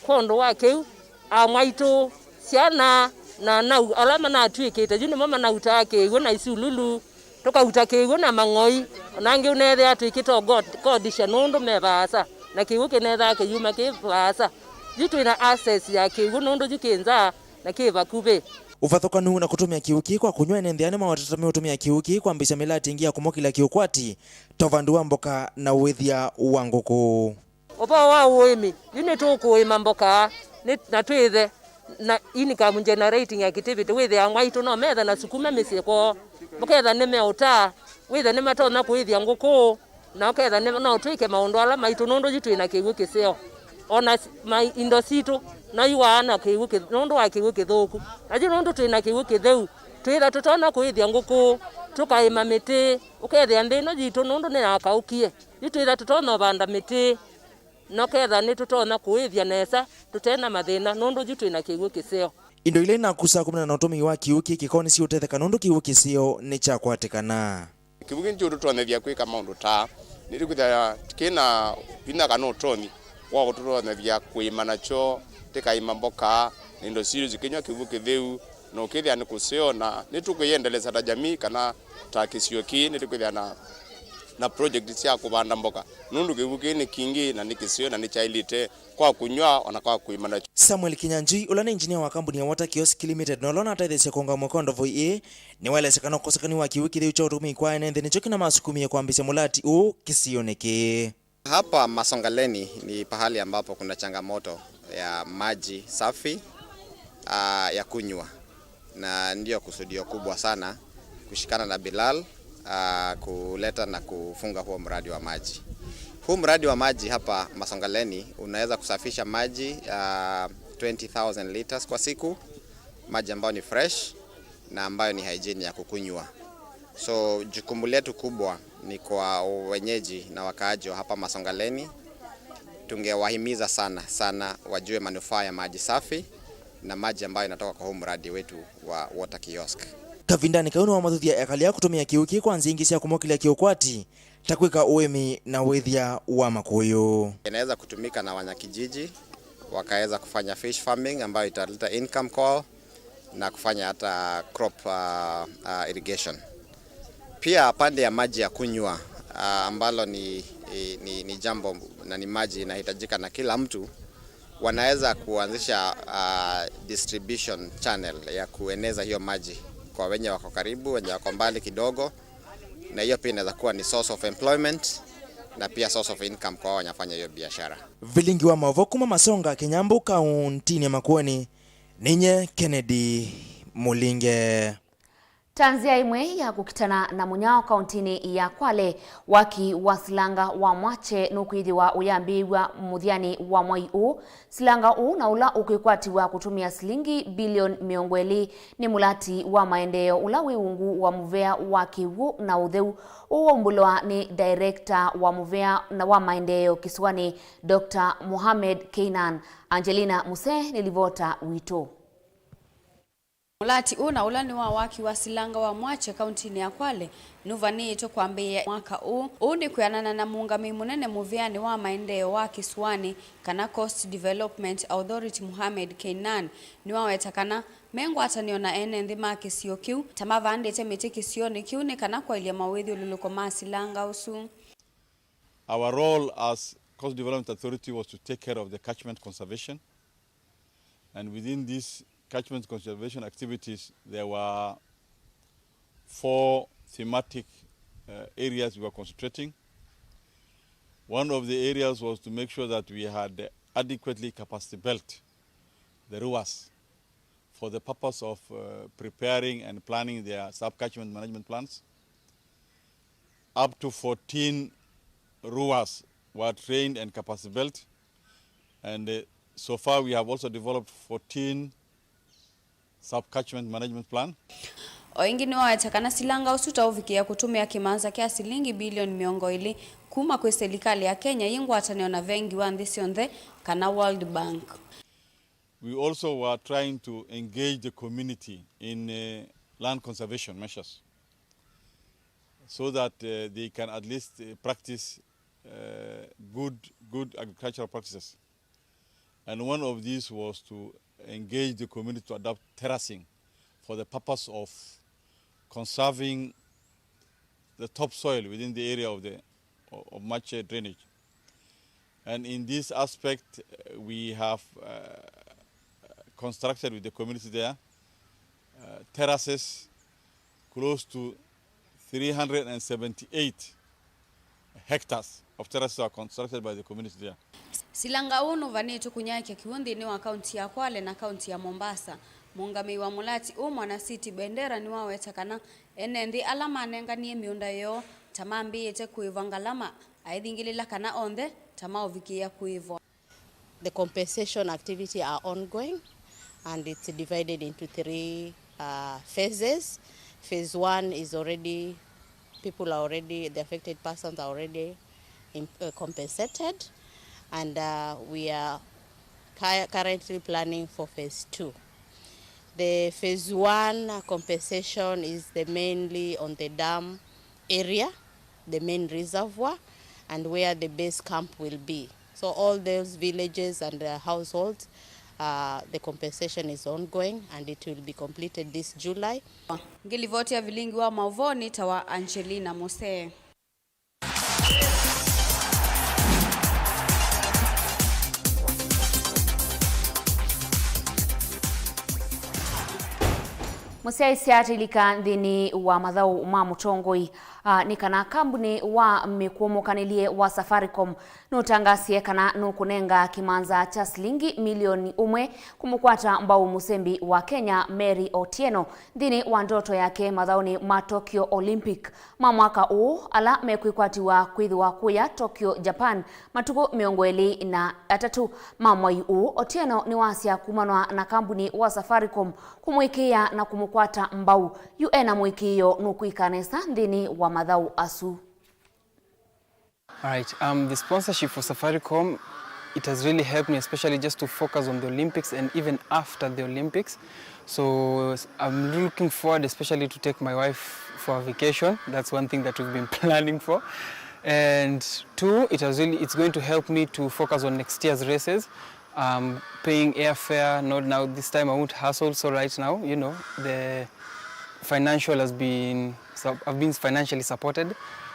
Kwondũ wa kĩu, amwaitũ, syana, na anau ala manatw'ĩkĩte yu nĩmo manautaa kĩw'ũ na isululu, tũkauta kĩw'ũ na mang'oi, ona angĩ ũneethĩa twĩkĩte ũgo-, kodisha nũndũ me vaasa, na kĩw'ũ kĩneethaa kĩyuma kĩ vaasa. Yu twĩ na access ya kĩw'ũ nũndũ yu kĩ nza na kĩ vakuvĩ. Ũvathũkanu na kũtũmĩa kĩw'ũ kĩĩ kwa kũnyw'a, ene nthĩ aa nĩmawetete meũtũmĩa kĩw'ũ kĩĩ kwambĩĩsya mĩlatĩ ĩngĩ ya kũmokĩlya kĩũkwati, ta ũvandi wa mboka na ũĩthya wa ngũkũ. Ũvoo wa ũĩmi, yu nĩtũkũĩma mboka, nĩ-, na twĩthe na income generating activity, wĩthĩa amwaitũ no methe na sukuma mĩsyĩ kwoo, mũketha nĩmeũtaa, wĩthe nĩmatonya kũĩthya ngũkũ, na ũketha nĩ-, no twĩke maũndũ ala maitũ nũndũ yu twĩ na kĩw'ũ kĩseo. Ona s-, ma-, indo sitũ, no iwaa na kĩw'ũ kĩ-, nũndũ wa kĩw'ũ kĩthũku. Na yu nũndũ twĩ na kĩw'ũ kĩtheu, twĩtha tũtonya kũĩthya ngũkũ, tũkaĩma mĩtĩ, ũkethĩa nthĩ ĩno yitũ nũndũ nĩyakaũkie. Yu twĩtha tũtonya ũvanda mĩtĩ, na ũketha nĩtũtonya kũĩthya nesa tũte na mathĩna nũndũ yu twĩ na kĩw'ũ kĩseo. Indo ila inakusaa kumana na ũtũmĩi wa kĩw'ũ kĩĩ kĩko nĩsiũtetheka nũndũ kĩw'ũ kĩseo nĩkyakwatĩkana. Kĩw'ũ kĩĩ nĩkĩũtũtonyethya kwĩka maũndũ ta, nĩtũkwĩthĩa kĩ na vinya kana ũtonyi wa kũtũtonyethya kũĩma nakyo, tĩkaĩma mboka na indo sitũ sikĩnyw'a kĩw'ũ kĩtheu, na ũkĩthĩa nĩ kũseo, na nĩtũkwĩyendeleza ta jamii kana ta kĩsio kĩĩ, nĩtũkwĩthĩa na, na project sya kũvanda mboka, nũndũ kĩw'ũ kĩĩ nĩ kingĩ na nĩ kĩseo na nĩkyaĩlĩte kwa kũnyw'a ona kwa kũĩma nakyo. Samuel Kinyanjui, ũla nĩ engineer wa kambuni ya Water Kiosk Limited na ũla ũnatetheesya kũũnga mwako ndovoi ĩĩ, nĩwaelesya kana ũkosekani wa kĩw'ũ kĩtheu kya ũtũmĩi kwa ene nthĩ nĩkyo kĩnamasukũmie kwambĩĩsya mũlatĩ ũũ kĩsionĩ kĩĩ. Hapa Masongaleni ni pahali ambapo kuna changamoto ya maji safi, ah, ya kunywa, na ndio kusudio kubwa sana kushikana na Bilal, ah, kuleta na kufunga huo mradi wa maji. Huu mradi wa maji hapa Masongaleni unaweza kusafisha maji, ah, twenty thousand liters kwa siku, maji ambayo ni fresh na ambayo ni hygiene ya kukunywa. So, jukumu letu kubwa ni kwa wenyeji na wakaaji wa hapa Masongaleni. Tungewahimiza sana, sana wajue manufaa ya maji safi na maji ambayo inatoka kwa huu mradi wetu wa Water Kiosk. Kavindanĩ kau nĩwamathuthya ekali aa kũtũmĩa kĩw'ũ kĩĩ kwa nzĩa ingĩ sya kũmokĩlya kĩũkwati, ta kwĩka ũĩmi na ũĩthya wa makũyũ. Inaweza kutumika na wanakijiji, wakaweza kufanya fish farming ambayo italeta income kwao na kufanya hata crop, uh, uh, irrigation. Pia pande ya maji ya kunywa, uh, ambalo ni, ni, ni jambo na ni maji inahitajika na kila mtu, wanaweza kuanzisha, uh, distribution channel ya kueneza hiyo maji kwa wenye wako karibu, wenye wako mbali kidogo, na hiyo pia inaweza kuwa ni source of employment na pia source of income kwa wao wanafanya hiyo biashara. Vilingi wa maũvoo kuma Masonga, Kinyambu, kaũntĩnĩ ya Makueni, ninye Kennedy Mulinge. Ta nzĩa ĩmwe ya kũkitana na mũnyao kaũntĩnĩ ya Kwale, waki wa silanga wa Mwache nũkwĩthĩwa ũyambĩĩw'a mũthyanĩ wa mwai ũũ. Silanga ũũ na ũla ũkwĩkwatiw'a kũtũmĩa silingi bilioni mĩongo ĩlĩ nĩ mũlati wa maendeeo ũla wĩ ungu wa mũvea wa kĩw'ũ na ũtheu. Ũũ waumbũlwa nĩ director wa mũvea na wa maendeeo kĩsũanĩ, Doctor Mohamed Keinan. Angelina Muse nĩ livota witũ. Mũlati ũũ na ũla nĩ wa waki wa silanga wa Mwache kaũntĩnĩ ya Kwale nũvanĩĩtwe kwambĩĩa mwaka ũũ. Ũũ nĩ kwĩanana na mũũngamĩi mũnene mũvĩanĩ wa maendeeo wa kĩsũanĩ, kana Coast Development Authority, Mohamed Keinan. Nĩwaweta kana me ngwatanĩo na ene nthĩ ma kĩsio kĩu ta mavandĩte mĩtĩ kĩsionĩ kĩu nĩ kana kwaĩlya mawĩthyũlũlũko ma silanga ũsu. Our role as Coast Development Authority was to take care of the catchment conservation. And within these catchment conservation activities, there were four thematic, uh, areas we were concentrating. One of the areas was to make sure that we had adequately capacity built the ruas for the purpose of, uh, preparing and planning their sub-catchment management plans. Up to fourteen ruas were trained and capacity built, and, uh, so far we have also developed fourteen sub-catchment management plan. O ĩngĩ nĩwaweta kana silanga ũsu ta ũvikĩĩa kũtũmĩa kĩmanza kya silingi bilioni mĩongo ĩlĩ kuma kwĩ silikalĩ ya Kenya yĩ ngwatanĩo na vengi wa nthĩ syonthe, kana World Bank. We also were trying to engage the community in, uh, land conservation measures so that, uh, they can at least, uh, practice, uh, good, good agricultural practices. And one of these was to engage the community to adopt terracing for the purpose of conserving the topsoil within the area of the, of Mache drainage. And in this aspect, uh, we have, uh, constructed with the community there, uh, terraces close to three hundred and seventy-eight hectares of terraces are constructed by the community there. Silanga ũũ nũvanĩtwe kũnyaĩĩkya kĩw'ũ nthĩnĩ wa kaunti ya Kwale na kaunti ya Mombasa. Mũũngamĩi wa mũlati ũũ, Mwanasiti Bendera, nĩwaweta kana ene nthĩ ala manenganie mĩũnda yoo ta mambĩĩte kũĩvwa ngalama, aithingĩlĩla kana onthe ta maũvikĩĩa kũĩvwa. The compensation activity are ongoing and it's divided into three, uh, phases. Phase one is already, people are already, the affected persons are already im-, uh, compensated, and, uh, we are cu-, currently planning for phase two. The phase one compensation is the mainly on the dam area, the main reservoir, and where the base camp will be. So all those villages and, uh, households, uh, the compensation is ongoing and it will be completed this July. Ngĩlivoti ya vilingi wa maũvoo nĩtawa Angelina Mose. Mũsyaĩĩsya atĩlika nthĩnĩ wa mathaũ ma mũtongoi, a, nĩ kana kambunĩ wa mĩkw'ũmũkanĩlye wa Safaricom nũtangasie kana nũkũnenga kĩmanza kya silingi milioni ũmwe kũmũkwata mbau mũsembi wa Kenya Mary Otieno nthĩnĩ wa ndoto yake mathaũnĩ ma Tokyo Olympic ma mwaka ũũ, ala mekwĩkwatiwa kwĩthĩwa kũya Tokyo, Japan, matukũ mĩongo ĩlĩ na atatũ ma mwai ũũ. Otieno nĩwasya kumanwa na kambuni wa Safaricom kũmũĩkĩĩa na kũmũkwata mbau, yu ena mũĩkĩĩo nũkwĩka nesa nthĩnĩ wa mathaũ asu. All right, um, the sponsorship for Safaricom, it has really helped me, especially just to focus on the Olympics and even after the Olympics. So s-, I'm looking forward especially to take my wife for a vacation. That's one thing that we've been planning for. And two, it has really, it's going to help me to focus on next year's races. Um, paying airfare, not now, this time I won't hustle. So right now, you know, the financial has been, so I've been financially supported.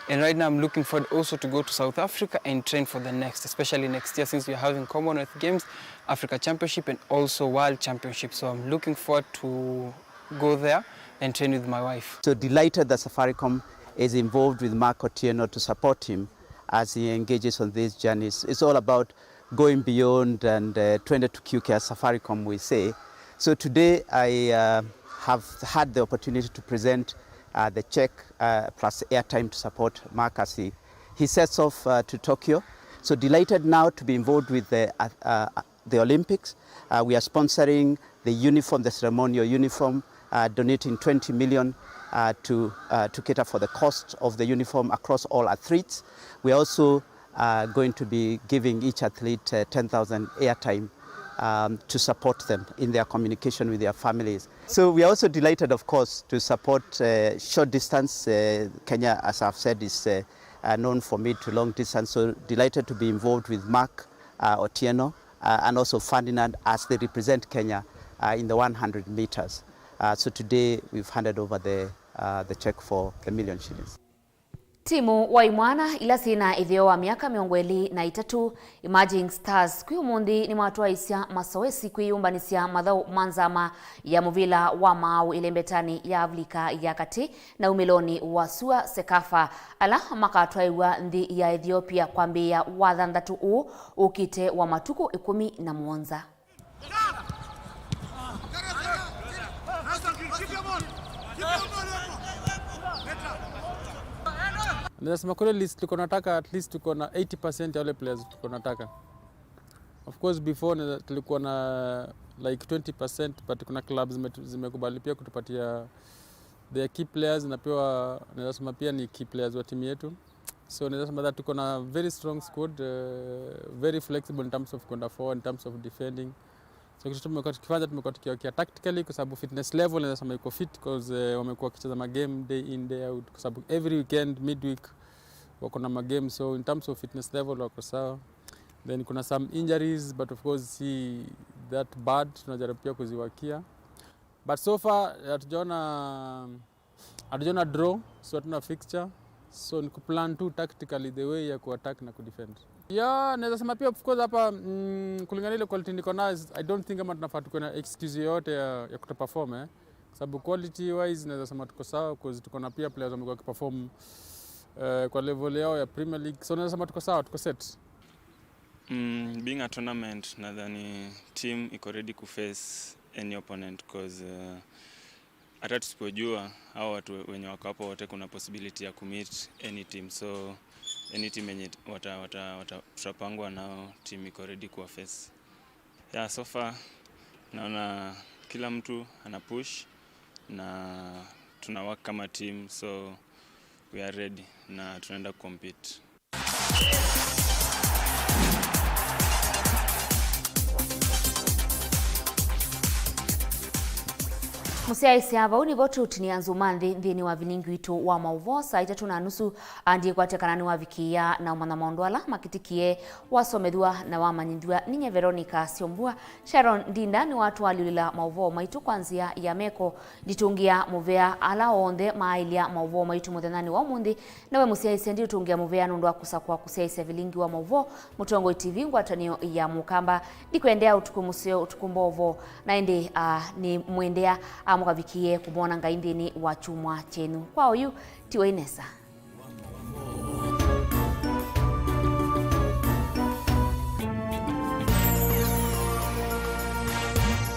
And right now I'm looking forward also to go to South Africa and train for the next, especially next year, since we're having Commonwealth Games, Africa Championship, and also World Championship. So I'm looking forward to go there. and train with my wife. So delighted that Safaricom is involved with Mark Otieno to support him as he engages on these journeys. It's all about going beyond and uh, twende tukiuke, as Safaricom we say. So today I uh, have had the opportunity to present uh, the check uh, plus airtime to support Mark as he, he sets off uh, to Tokyo. So delighted now to be involved with the, uh, uh, the Olympics. Uh, we are sponsoring the uniform, the ceremonial uniform, uh, donating twenty million uh, to, uh, to cater for the cost of the uniform across all athletes. We are also uh, going to be giving each athlete uh, ten thousand airtime um, to support them in their communication with their families. So we are also delighted, of course, to support uh, short distance. Uh, Kenya, as I've said, is uh, uh, known for mid to long distance. So delighted to be involved with Mark uh, Otieno uh, and also Ferdinand as they represent Kenya uh, in the one hundred meters. Uh, so today we've handed over the, uh, the check for the million shillings. Timu wa imwana ila syĩ na ĩtheo wa myaka mĩongo ĩlĩ na itatũ, Emerging Stars, kwĩ ũmũnthĩ nĩmatwaĩsya masoesi kwĩyũmbanĩsya mathaũ ma nzama ya mũvĩla wa maaũ ĩlembetanĩ ya Avilika ya Katĩ na umĩlonĩ wa sua, CECAFA, ala makatwaĩw'a nthĩ ya Ethiopia kwambĩĩa wathanthatũ ũũ ũkĩte wa matukũ ĩkũmi na mũonza. Nasema kweli, list tuko nataka, at least tuko na eighty percent ya wale players tuko nataka. Of course before na- tulikuwa na like twenty percent, but kuna clubs zimetu- zimekubali pia kutupatia their key players, na pia naweza sema pia ni key players wa timu yetu. So naweza sema that tuko na very strong squad, uh, very flexible in terms of kwenda forward, in terms of defending. So kitu tumekuwa tukifanya, tumekuwa tukiwakia tactically kwa sababu fitness level naweza sema iko fit, cause uh, wamekuwa wakicheza magame day in day out kwa sababu every weekend midweek wako na magame, so in terms of fitness level wako sawa. Then kuna some injuries, but of course si that bad, tunajaribu pia kuziwakia, but so far hatujaona hatujaona draw, so hatuna fixture, so ni kuplan tu tactically the way ya kuattack na kudefend. Yeah, naweza sema pia of course hapa mm, kulingana ile quality niko nayo, I don't think kama tunafaa tukuwe na excuse yoyote ya, ya kutoperform eh. Sababu quality wise naweza sema tuko sawa, cause tuko na pia players wamekuwa wakiperform eh, kwa level yao ya Premier League, so naweza sema tuko sawa, tuko set. Mm, being a tournament, nadhani team iko ready kuface any opponent, cause uh, hata tusipojua hao watu wenye wako hapo wote, kuna possibility ya kumeet any team, so any team yenye wata, wata, wata, tutapangwa nao, team iko ready kuwa face. Yeah, so far naona kila mtu ana push na tuna work kama team, so we are ready na tunaenda kucompete. Mũsyaĩĩsya, vau nĩvo tũũtinĩa nzũma nthĩ nthĩnĩ wa vilingi witũ wa maũvoo saa itatũ na nusu. Andiĩkwatya kana nĩwavikĩĩa na ũmanya maũndũ ala makĩtĩkie, wasomethw'a na wamanyĩthw'a nĩ nye Veronica Syombua. Sharon Ndinda nĩwatũalyũlĩla maũvoo maitũ kwa nzĩa ya meko. Nditũngĩa mũvea ala onthe maaĩlya maũvoo maitũ mũthenyanĩ wa ũmũnthĩ. Nowe mũsyaĩĩsya ndiũtũngĩa mũvea nũndũ wa kũsakũa kũsyaĩĩsya vilingi wa maũvoo, Mũtongoi T V, ngwatanĩo ya Mũkamba. Ndikwendea ũtukũ mũseo, ũtukũ mbovo, na ĩndĩ ah, nĩ mwendea ah, mũkavikĩe kũmwona Ngai nthĩnĩ wa kyumwa kyenyu. Kwa oyu, tiwai nesa.